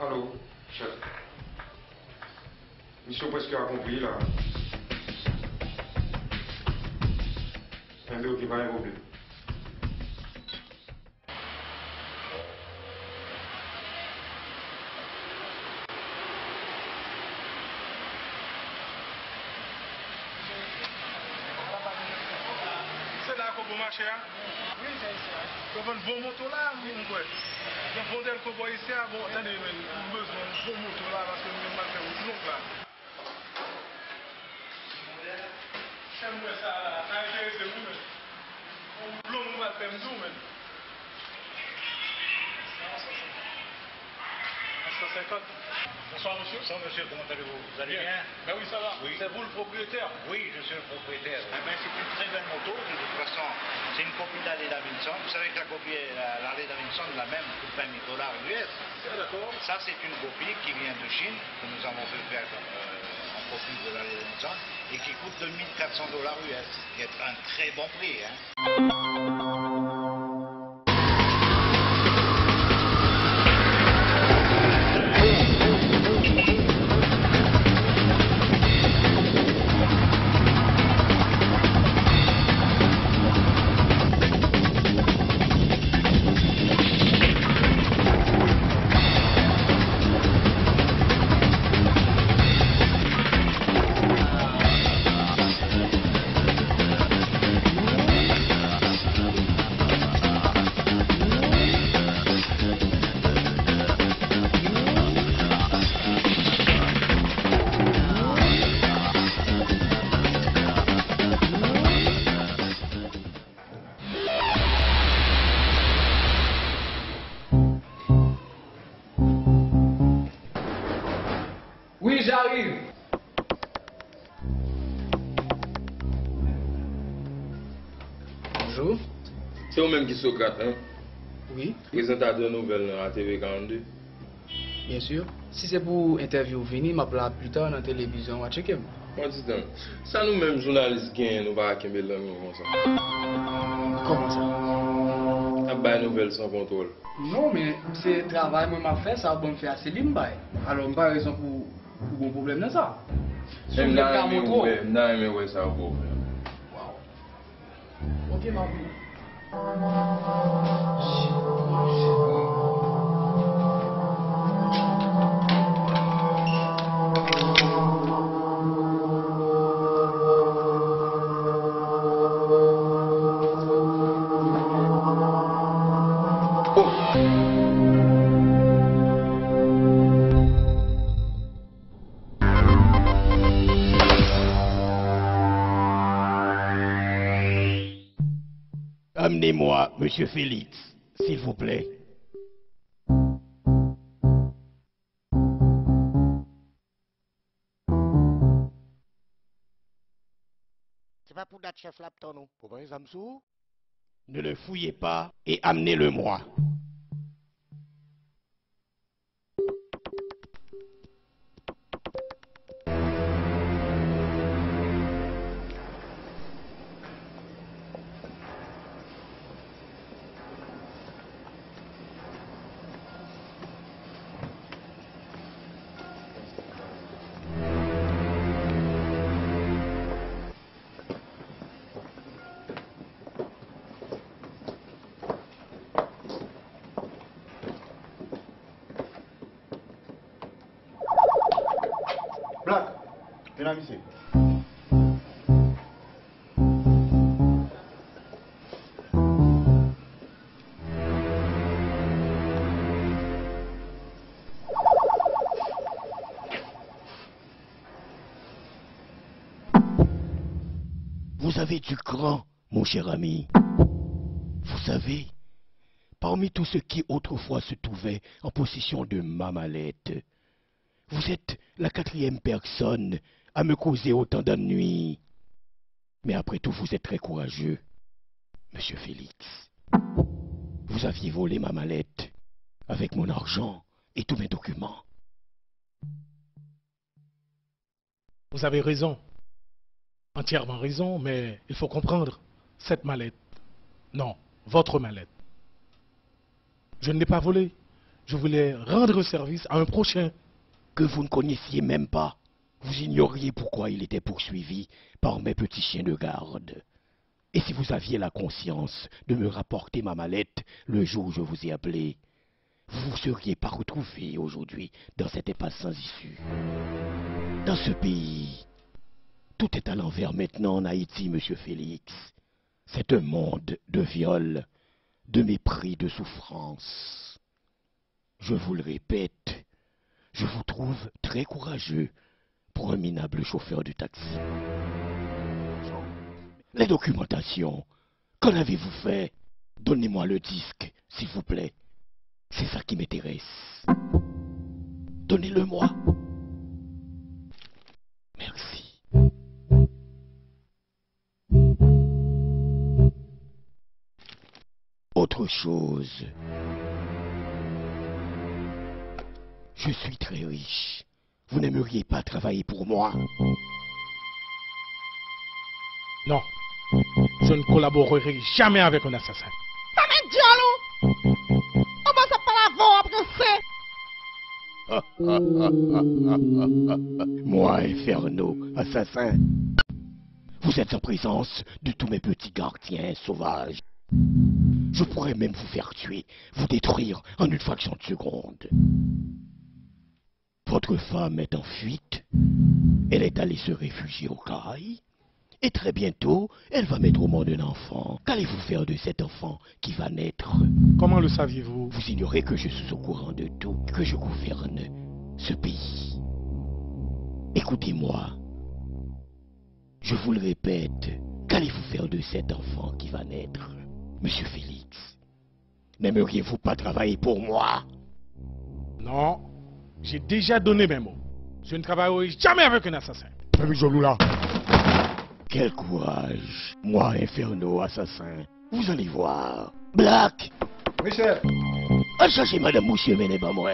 Alo, chèf. Misyon prèske akonpli la. Enben, oke, pa gen pwoblèm. Kòb bon mache a? Wi, se isi a. Yo vann bon moto la, m kwè. Gen bon dèl kòb isi a, bon, tande, men, m bezwen yon bon moto la, paske m gen mal fè wout long la. Fè m wè sa la, sa enterese m wi, men. Yon wout long, m pral fè m di w, men. Cent cinquante. Bonsoir, monsieur. Bonsoir, monsieur. Comment allez-vous ? Vous allez bien ? Ben oui, ça va. Oui. C'est vous le propriétaire ? Oui, je suis le propriétaire. Eh ben, c'est une très belle moto. De toute façon, c'est une copie de la Harley Davidson. Vous savez que la copie, la, la Harley Davidson, la même, coûte vingt mille dollars U S. Ah, d'accord. Ça, c'est une copie qui vient de Chine, que nous avons fait faire, euh, en copie de la Harley Davidson, et qui coûte deux mille quatre cents dollars U S, qui est un très bon prix, hein. Oui, j'arrive. Bonjour. Se ou menm ki Socrate, hein? Oui. Prezantatè nouvèl nan A T V karannde. Bien sûr. Si se pou entèvyou w vini, m ap la pita nan televizyon, w a tcheke m. Bon, ti tan. Sa nou menm jounalis genyen, nou pa ka kenbe lang nou konsa. Kòman sa? N ap bay nouvèl san kontwòl. Non, men se travay mwen m ap fè, sa yo ban m fè a se li m bay. Alò, m pa rezon pou, pou gon pwoblèm nan sa. Si w vle m ka montre w. M ta renmen wè sa yo ba w fè. Waw. Ok, m ap vini. Amenez-moi Monsieur Félix, s'il vous plaît. Se pa pou dat chèf la ap tann ou. Ou pa gen zam sou ou? Ne le fouillez pas et amenez-le-moi. Black, vin la, misye. Vous avez du cran, mon cher ami. Vous savez, parmi tous ceux qui autrefois se trouvaient en possession de ma mallette, vous êtes la quatrième personne à me causer autant d'ennuis. Mais après tout, vous êtes très courageux, Monsieur Félix. Vous aviez volé ma mallette avec mon argent et tous mes documents. Vous avez raison, entièrement raison, mais il faut comprendre cette mallette. Non, votre mallette. Je ne l'ai pas volée. Je voulais rendre service à un prochain. Que vous ne connaissiez même pas. Vous ignoriez pourquoi il était poursuivi par mes petits chiens de garde. Et si vous aviez la conscience de me rapporter ma mallette le jour où je vous ai appelé, vous vous seriez pas retrouvé aujourd'hui dans cette impasse sans issue. Dans ce pays, tout est à l'envers maintenant en Haïti, Monsieur Félix. C'est un monde de viol, de mépris, de souffrance. Je vous le répète, je vous trouve très courageux pour un minable chauffeur de taxi. Les documentations, qu'en avez-vous fait ? Donnez-moi le disque, s'il vous plaît. C'est ça qui m'intéresse. Donnez-le-moi. Merci. Autre chose. Je suis très riche. Vous n'aimeriez pas travailler pour moi ? Non. Je ne collaborerai jamais avec un assassin. Sa met dyòl ou! Ou panse ap pale avè w ap ranse? Moi, Inferno, assassin. Vous êtes en présence de tous mes petits gardiens sauvages. Je pourrais même vous faire tuer, vous détruire en une fraction de seconde. Votre femme est en fuite. Elle est allée se réfugier au Caraïbe. Et très bientôt, elle va mettre au monde un enfant. Qu'allez-vous faire de cet enfant qui va naître ? Comment le saviez-vous ? Vous ignorez que je suis au courant de tout, que je gouverne ce pays. Écoutez-moi. Je vous le répète, qu'allez-vous faire de cet enfant qui va naître, Monsieur Félix ? N'aimeriez-vous pas travailler pour moi ? Non, j'ai déjà donné mes mots. Je ne travaillerai jamais avec un assassin. Fè m jwenn ou la. Quel courage, moi, Inferno, assassin. Vous allez voir. Black, Michel, al chache madanm mouche mennen ban mwen.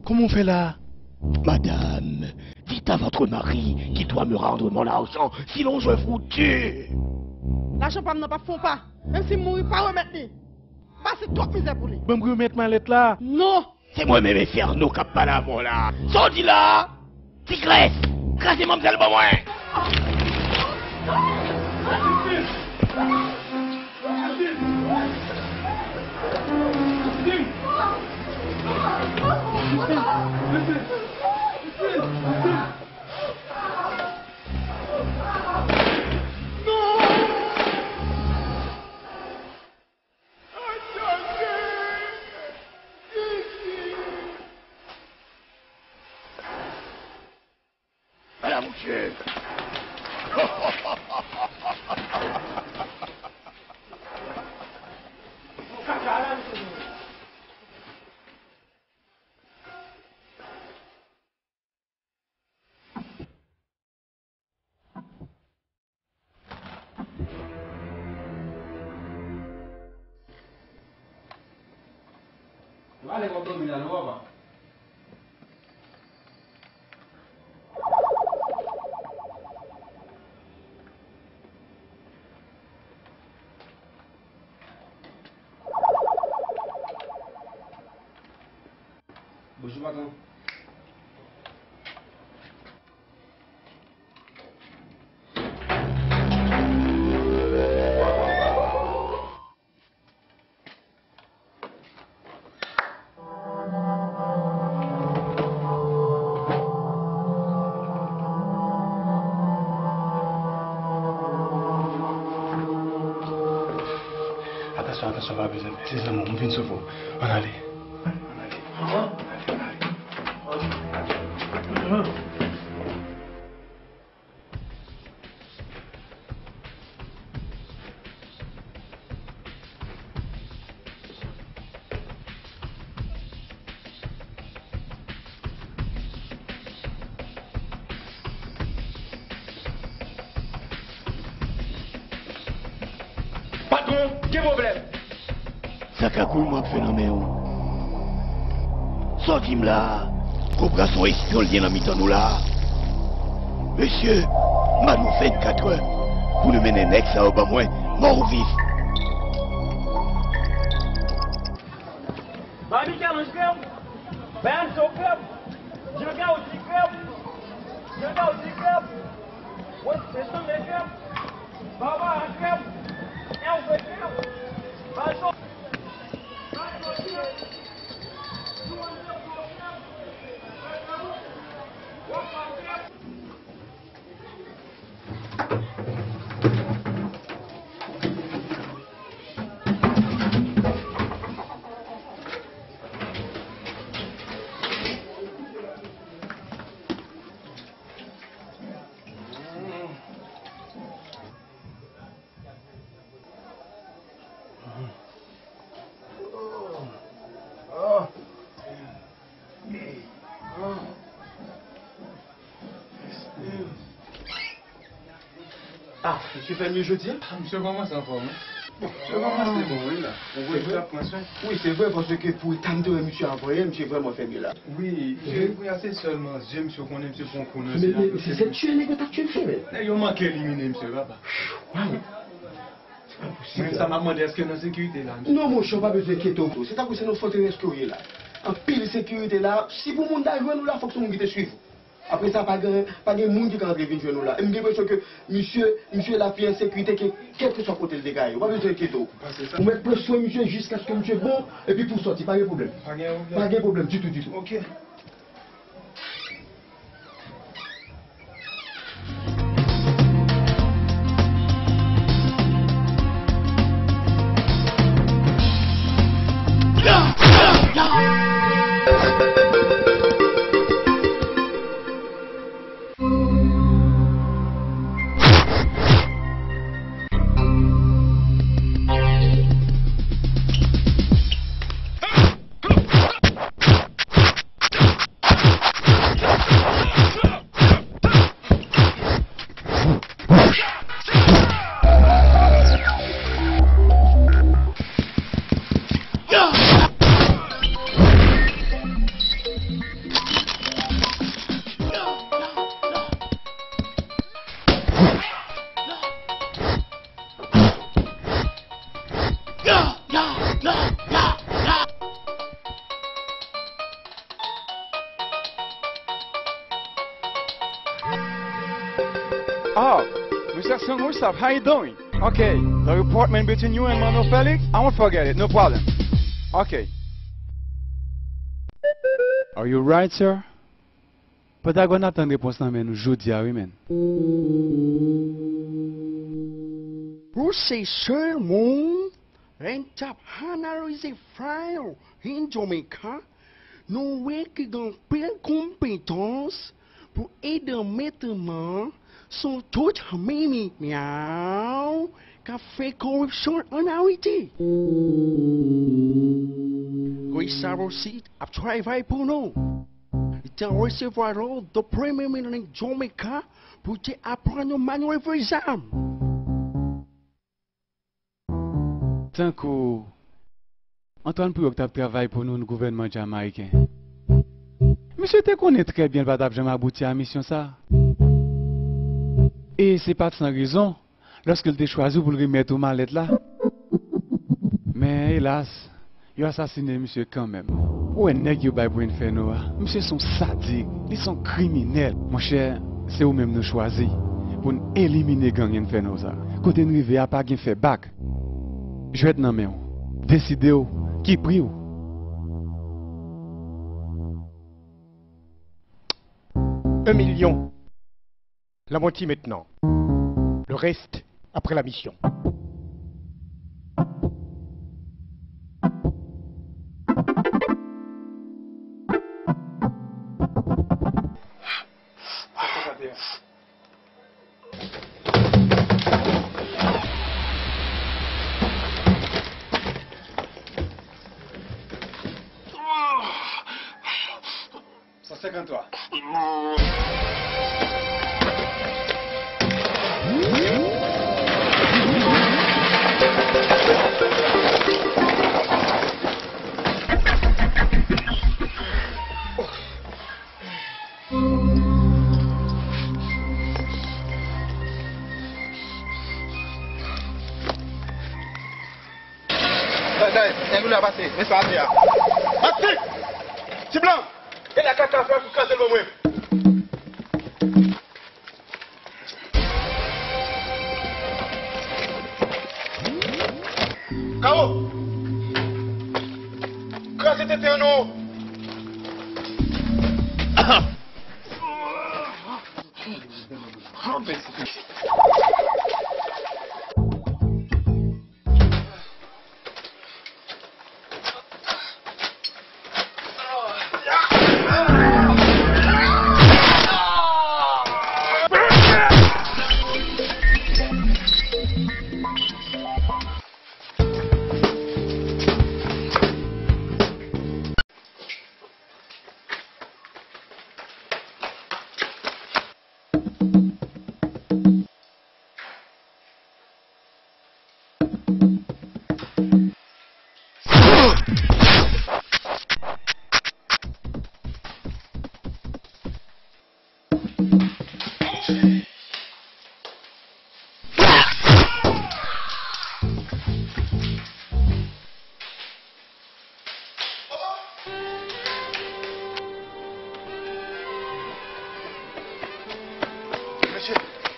Kòman w fè la? Madame, dites à votre mari qu'il doit me rendre mon argent, sinon je vous tue. Lajan pa m nan p ap fè yon pa. Menm si m mouri, pa remèt li. M pase twòp mizè pou li. Ban m remèt malèt la. Non. Se mwen menm Inferno k ap pale avè w la. Sa w di la? Ti Grès, kraze manmzèl ban mwen. Ala mouche! Ou pa lè w ap dòmi la non papa. Bonjou patwon. Atansyon, atansyon, pa bezwen pè. Se zanmi w, m vin sove w. Ann ale. Ann ale. Ann ale, ann ale. Patwon, gen pwoblèm. Sa kagoul mwen ap fè nan men w? Sa w di m la a? Kobra se yon espyon l ye nan mitan nou la a. Mesye, m ba nou vennkatrè pou nou mennen nèg sa yo ban mwen, mò ou viv. Barbecue Lounge Club, Bayan Show Club, Djanga Audi Club, Djanga Audi Club, West Western Club, Barbara Club, Elvis Club, Bajo, Bajo Club, Two Hundred Club, Club, Club, Club. Ah, misye fè mye jodi a? Ah, misye kòmanse anfòm, wi. Bon, misye kòmanse bon, wi, la. Ou wè, misye ap pran swen. Wi, se vre, paske pou eta m te wè misye avan yè, misye vrèman fè mye la. Wi, misye, wi, se sèlman zye misye konnen, misye pran kou nan zye a. Men, men, se sèt tye nèg yo t ap tye misye, men. Nèg yo manke elimine misye, papa. Waw. Se pa posib, la. Mwen, sa m ap mande, èske nan sekirite la, misye? Non, monchè, w pa bezwen enkyete w. Se tankou se nan fòterès ke w ye la. Anpil sekirite la. Si pou moun ta jwenn ou la, fòk se moun ki te swiv ou. Apre sa, pa gen, pa gen moun ki ka antre vin jwenn ou la. E m gen enpresyon ke misye, misye la pi an sekirite ke kèlkeswa kote l te ka ye. Ou pa bezwen enkyete w. Ou mèt pran swen misye jiskaske misye bon, epi pou w sòti, pa gen pwoblèm. Pa gen pwoblèm. Pa gen pwoblèm ditou, ditou. Ok. Oh, Mister Sungwoo, how you doing? Okay, the appointment between you and Mano Felix, I won't forget it, no problem. Okay. Are you right, sir? Pantagòn ap tann repons nan men nou jodi a wi, menn. Pou se sèl moun, lè n t ap analize file in Jamaica, nou wè ki gen anpil konpetans pou ede mete men sou tout mimi myaw k ap fè koripsyon ann Ayiti. Guy Sarosi ap travay pou nou. Li te resevwa lòd de premye minis Jamaica pou te aprann yo manyè vrè zam. Tankou Antoine Pouillot ki t ap travay pou nou nan gouvènman jamayiken. Misye te konnen trè byen l pa t ap janm abouti a misyon sa a. E se pa t san rezon. Lòske l te chwazi w pou l remèt ou malèt la. Men, elas, yo asasinen misye kanmenm. Ou wè nèg yo bay pou Inferno a? Misye se yon sadik, li se yon kriminèl. Monchè, se ou menm nou chwazi pou n elimine gang Inferno sa. Kote n rive a pa gen fè bak. Jwèt nan men w. Deside w. Ki pri w? Un million. Lamonti mentnan. Le reste après la mission. San senkanntwa. Dayè, dayè, nèg ou la pase, men sa atè a. Mati! Ti blan! E la kaka frè pou kraze l ban mwen. Kawo! Kraze tenten an non! Mesye,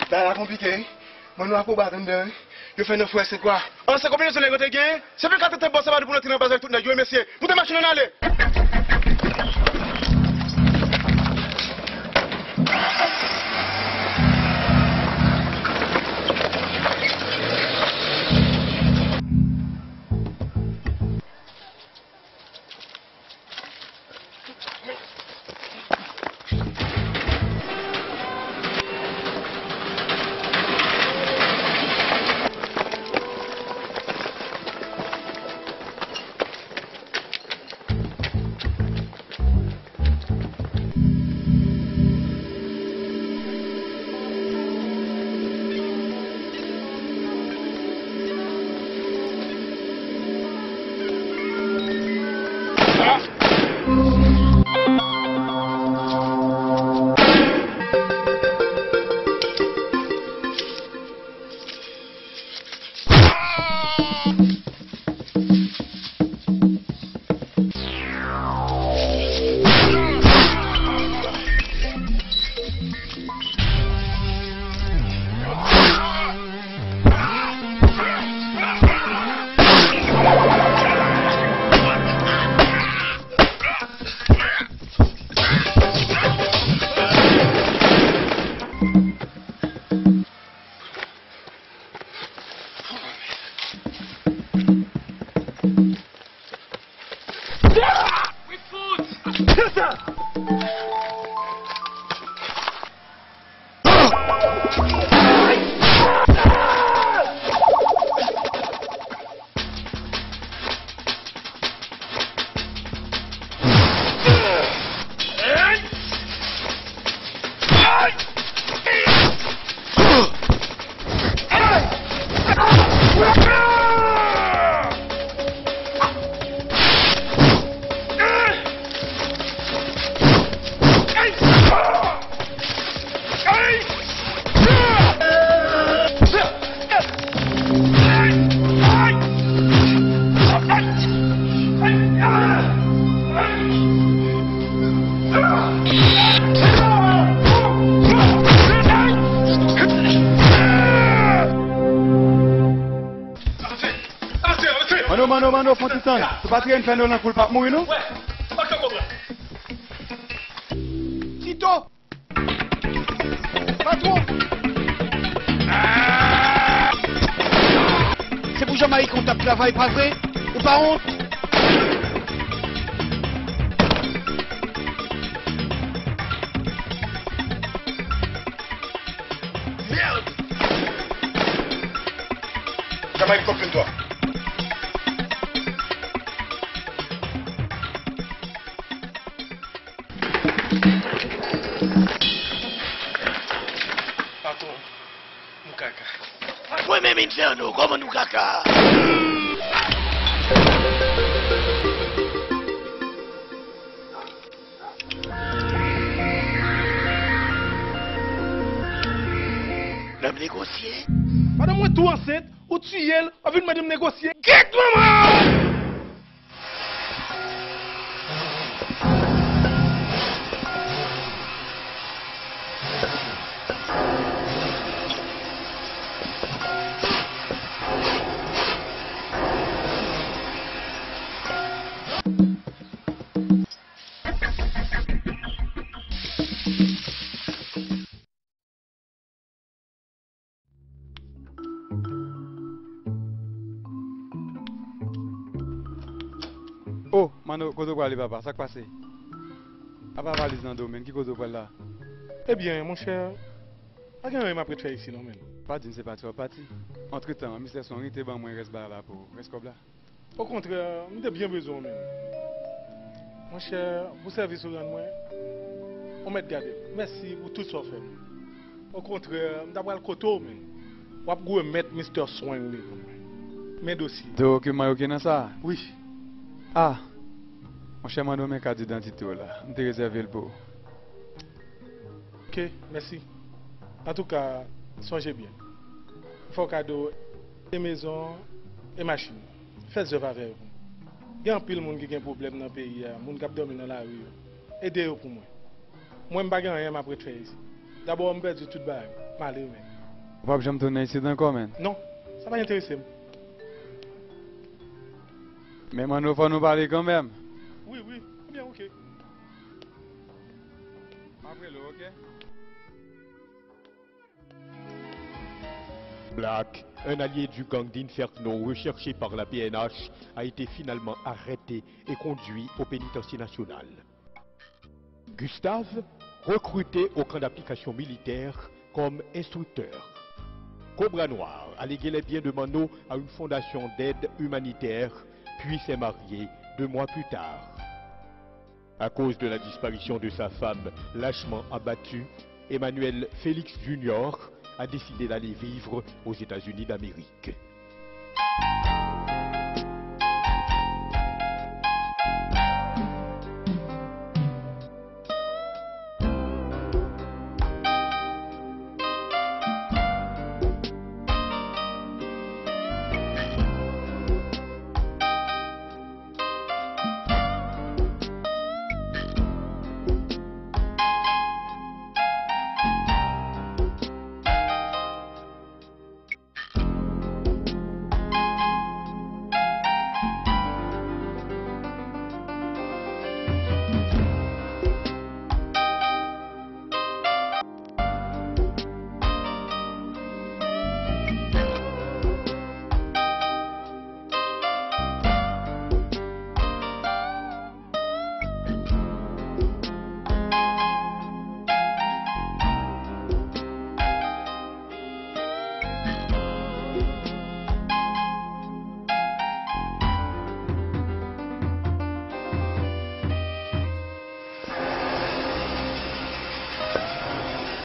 bagay la konplike, wi. Mwen nou akobat anndan, wi. Yo fè nan fwè se kwa? An, se konbinezon nèg yo te genyen? Se vennkat te bò sa pa nou pou rantre nan baz avèk tout nèg yo, wi, mesye. Moute machin, ann ale! Mano, mano, mano, fon ti tann. Se pa tire n fè nou nan kou l p ap mouri, non? Tito! Patwon! Se pou Jamayik ou t ap travay, pa vre? Ou pa wont? Mèd! Jamayik top vennntwa. Patwon, nou kaka. Mwen menm Inferno, kòman nou kaka? N ap negosye. Madanm mwen tou ansent, ou tiye l, w ap vin mande m negosye. Gèt manman w! O, Mano, kote w prale, papa? Sa k pase? Apa valiz nan do w, menn, ki kote w pral la? Ebyen, monchè, pa gen anyen m ap ret fè isi non, menn. Pa di m se pati w ap pati. Antretan, mistè Song te ban mwen rès bagay la pou ou, rès kòb la. Okontrè, m te byen bezwen w menm. Monchè, pou sèvis ou rann mwen, ou mèt gade. Mèsi pou tout sa w fè m. Okontrè, m ta pral kote w menm. W ap gwo mèt Mistè Swing li pou mwen. Men dosye. Dokiman yo gen nan sa? Wi. A! Monchè, mande w men kat idantite w la. M te rezève l pou ou. Oke, mèsi. Antouka, sonje byen. M fè w kado de mezon e machin. Fè zèv avè yo pou mwen. Gen anpil moun ki gen pwoblèm nan peyi a, moun k ap dòmi nan lari yo. Ede yo pou mwen. Mwen, m pa gen anyen m ap ret fè isit. Dabò, m pèdi tout bagay m. M ale, men. Ou p ap janm tounen isit ankò, menn? Non, sa pa enterese m. Men, Manno, fò nou pale kanmenm. Wi, wi. Ebyen, oke. M ap rele w, oke? Black, un allié du gang d'Inferno recherché par la P N H, a été finalement arrêté et conduit au pénitencier national. Gustave, recruté au camp d'application militaire comme instructeur. Cobra Noir a légué les biens de Manno à une fondation d'aide humanitaire, puis s'est marié deux mois plus tard. À cause de la disparition de sa femme lâchement abattue, Emmanuel Félix Junior a décidé d'aller vivre aux États-Unis d'Amérique.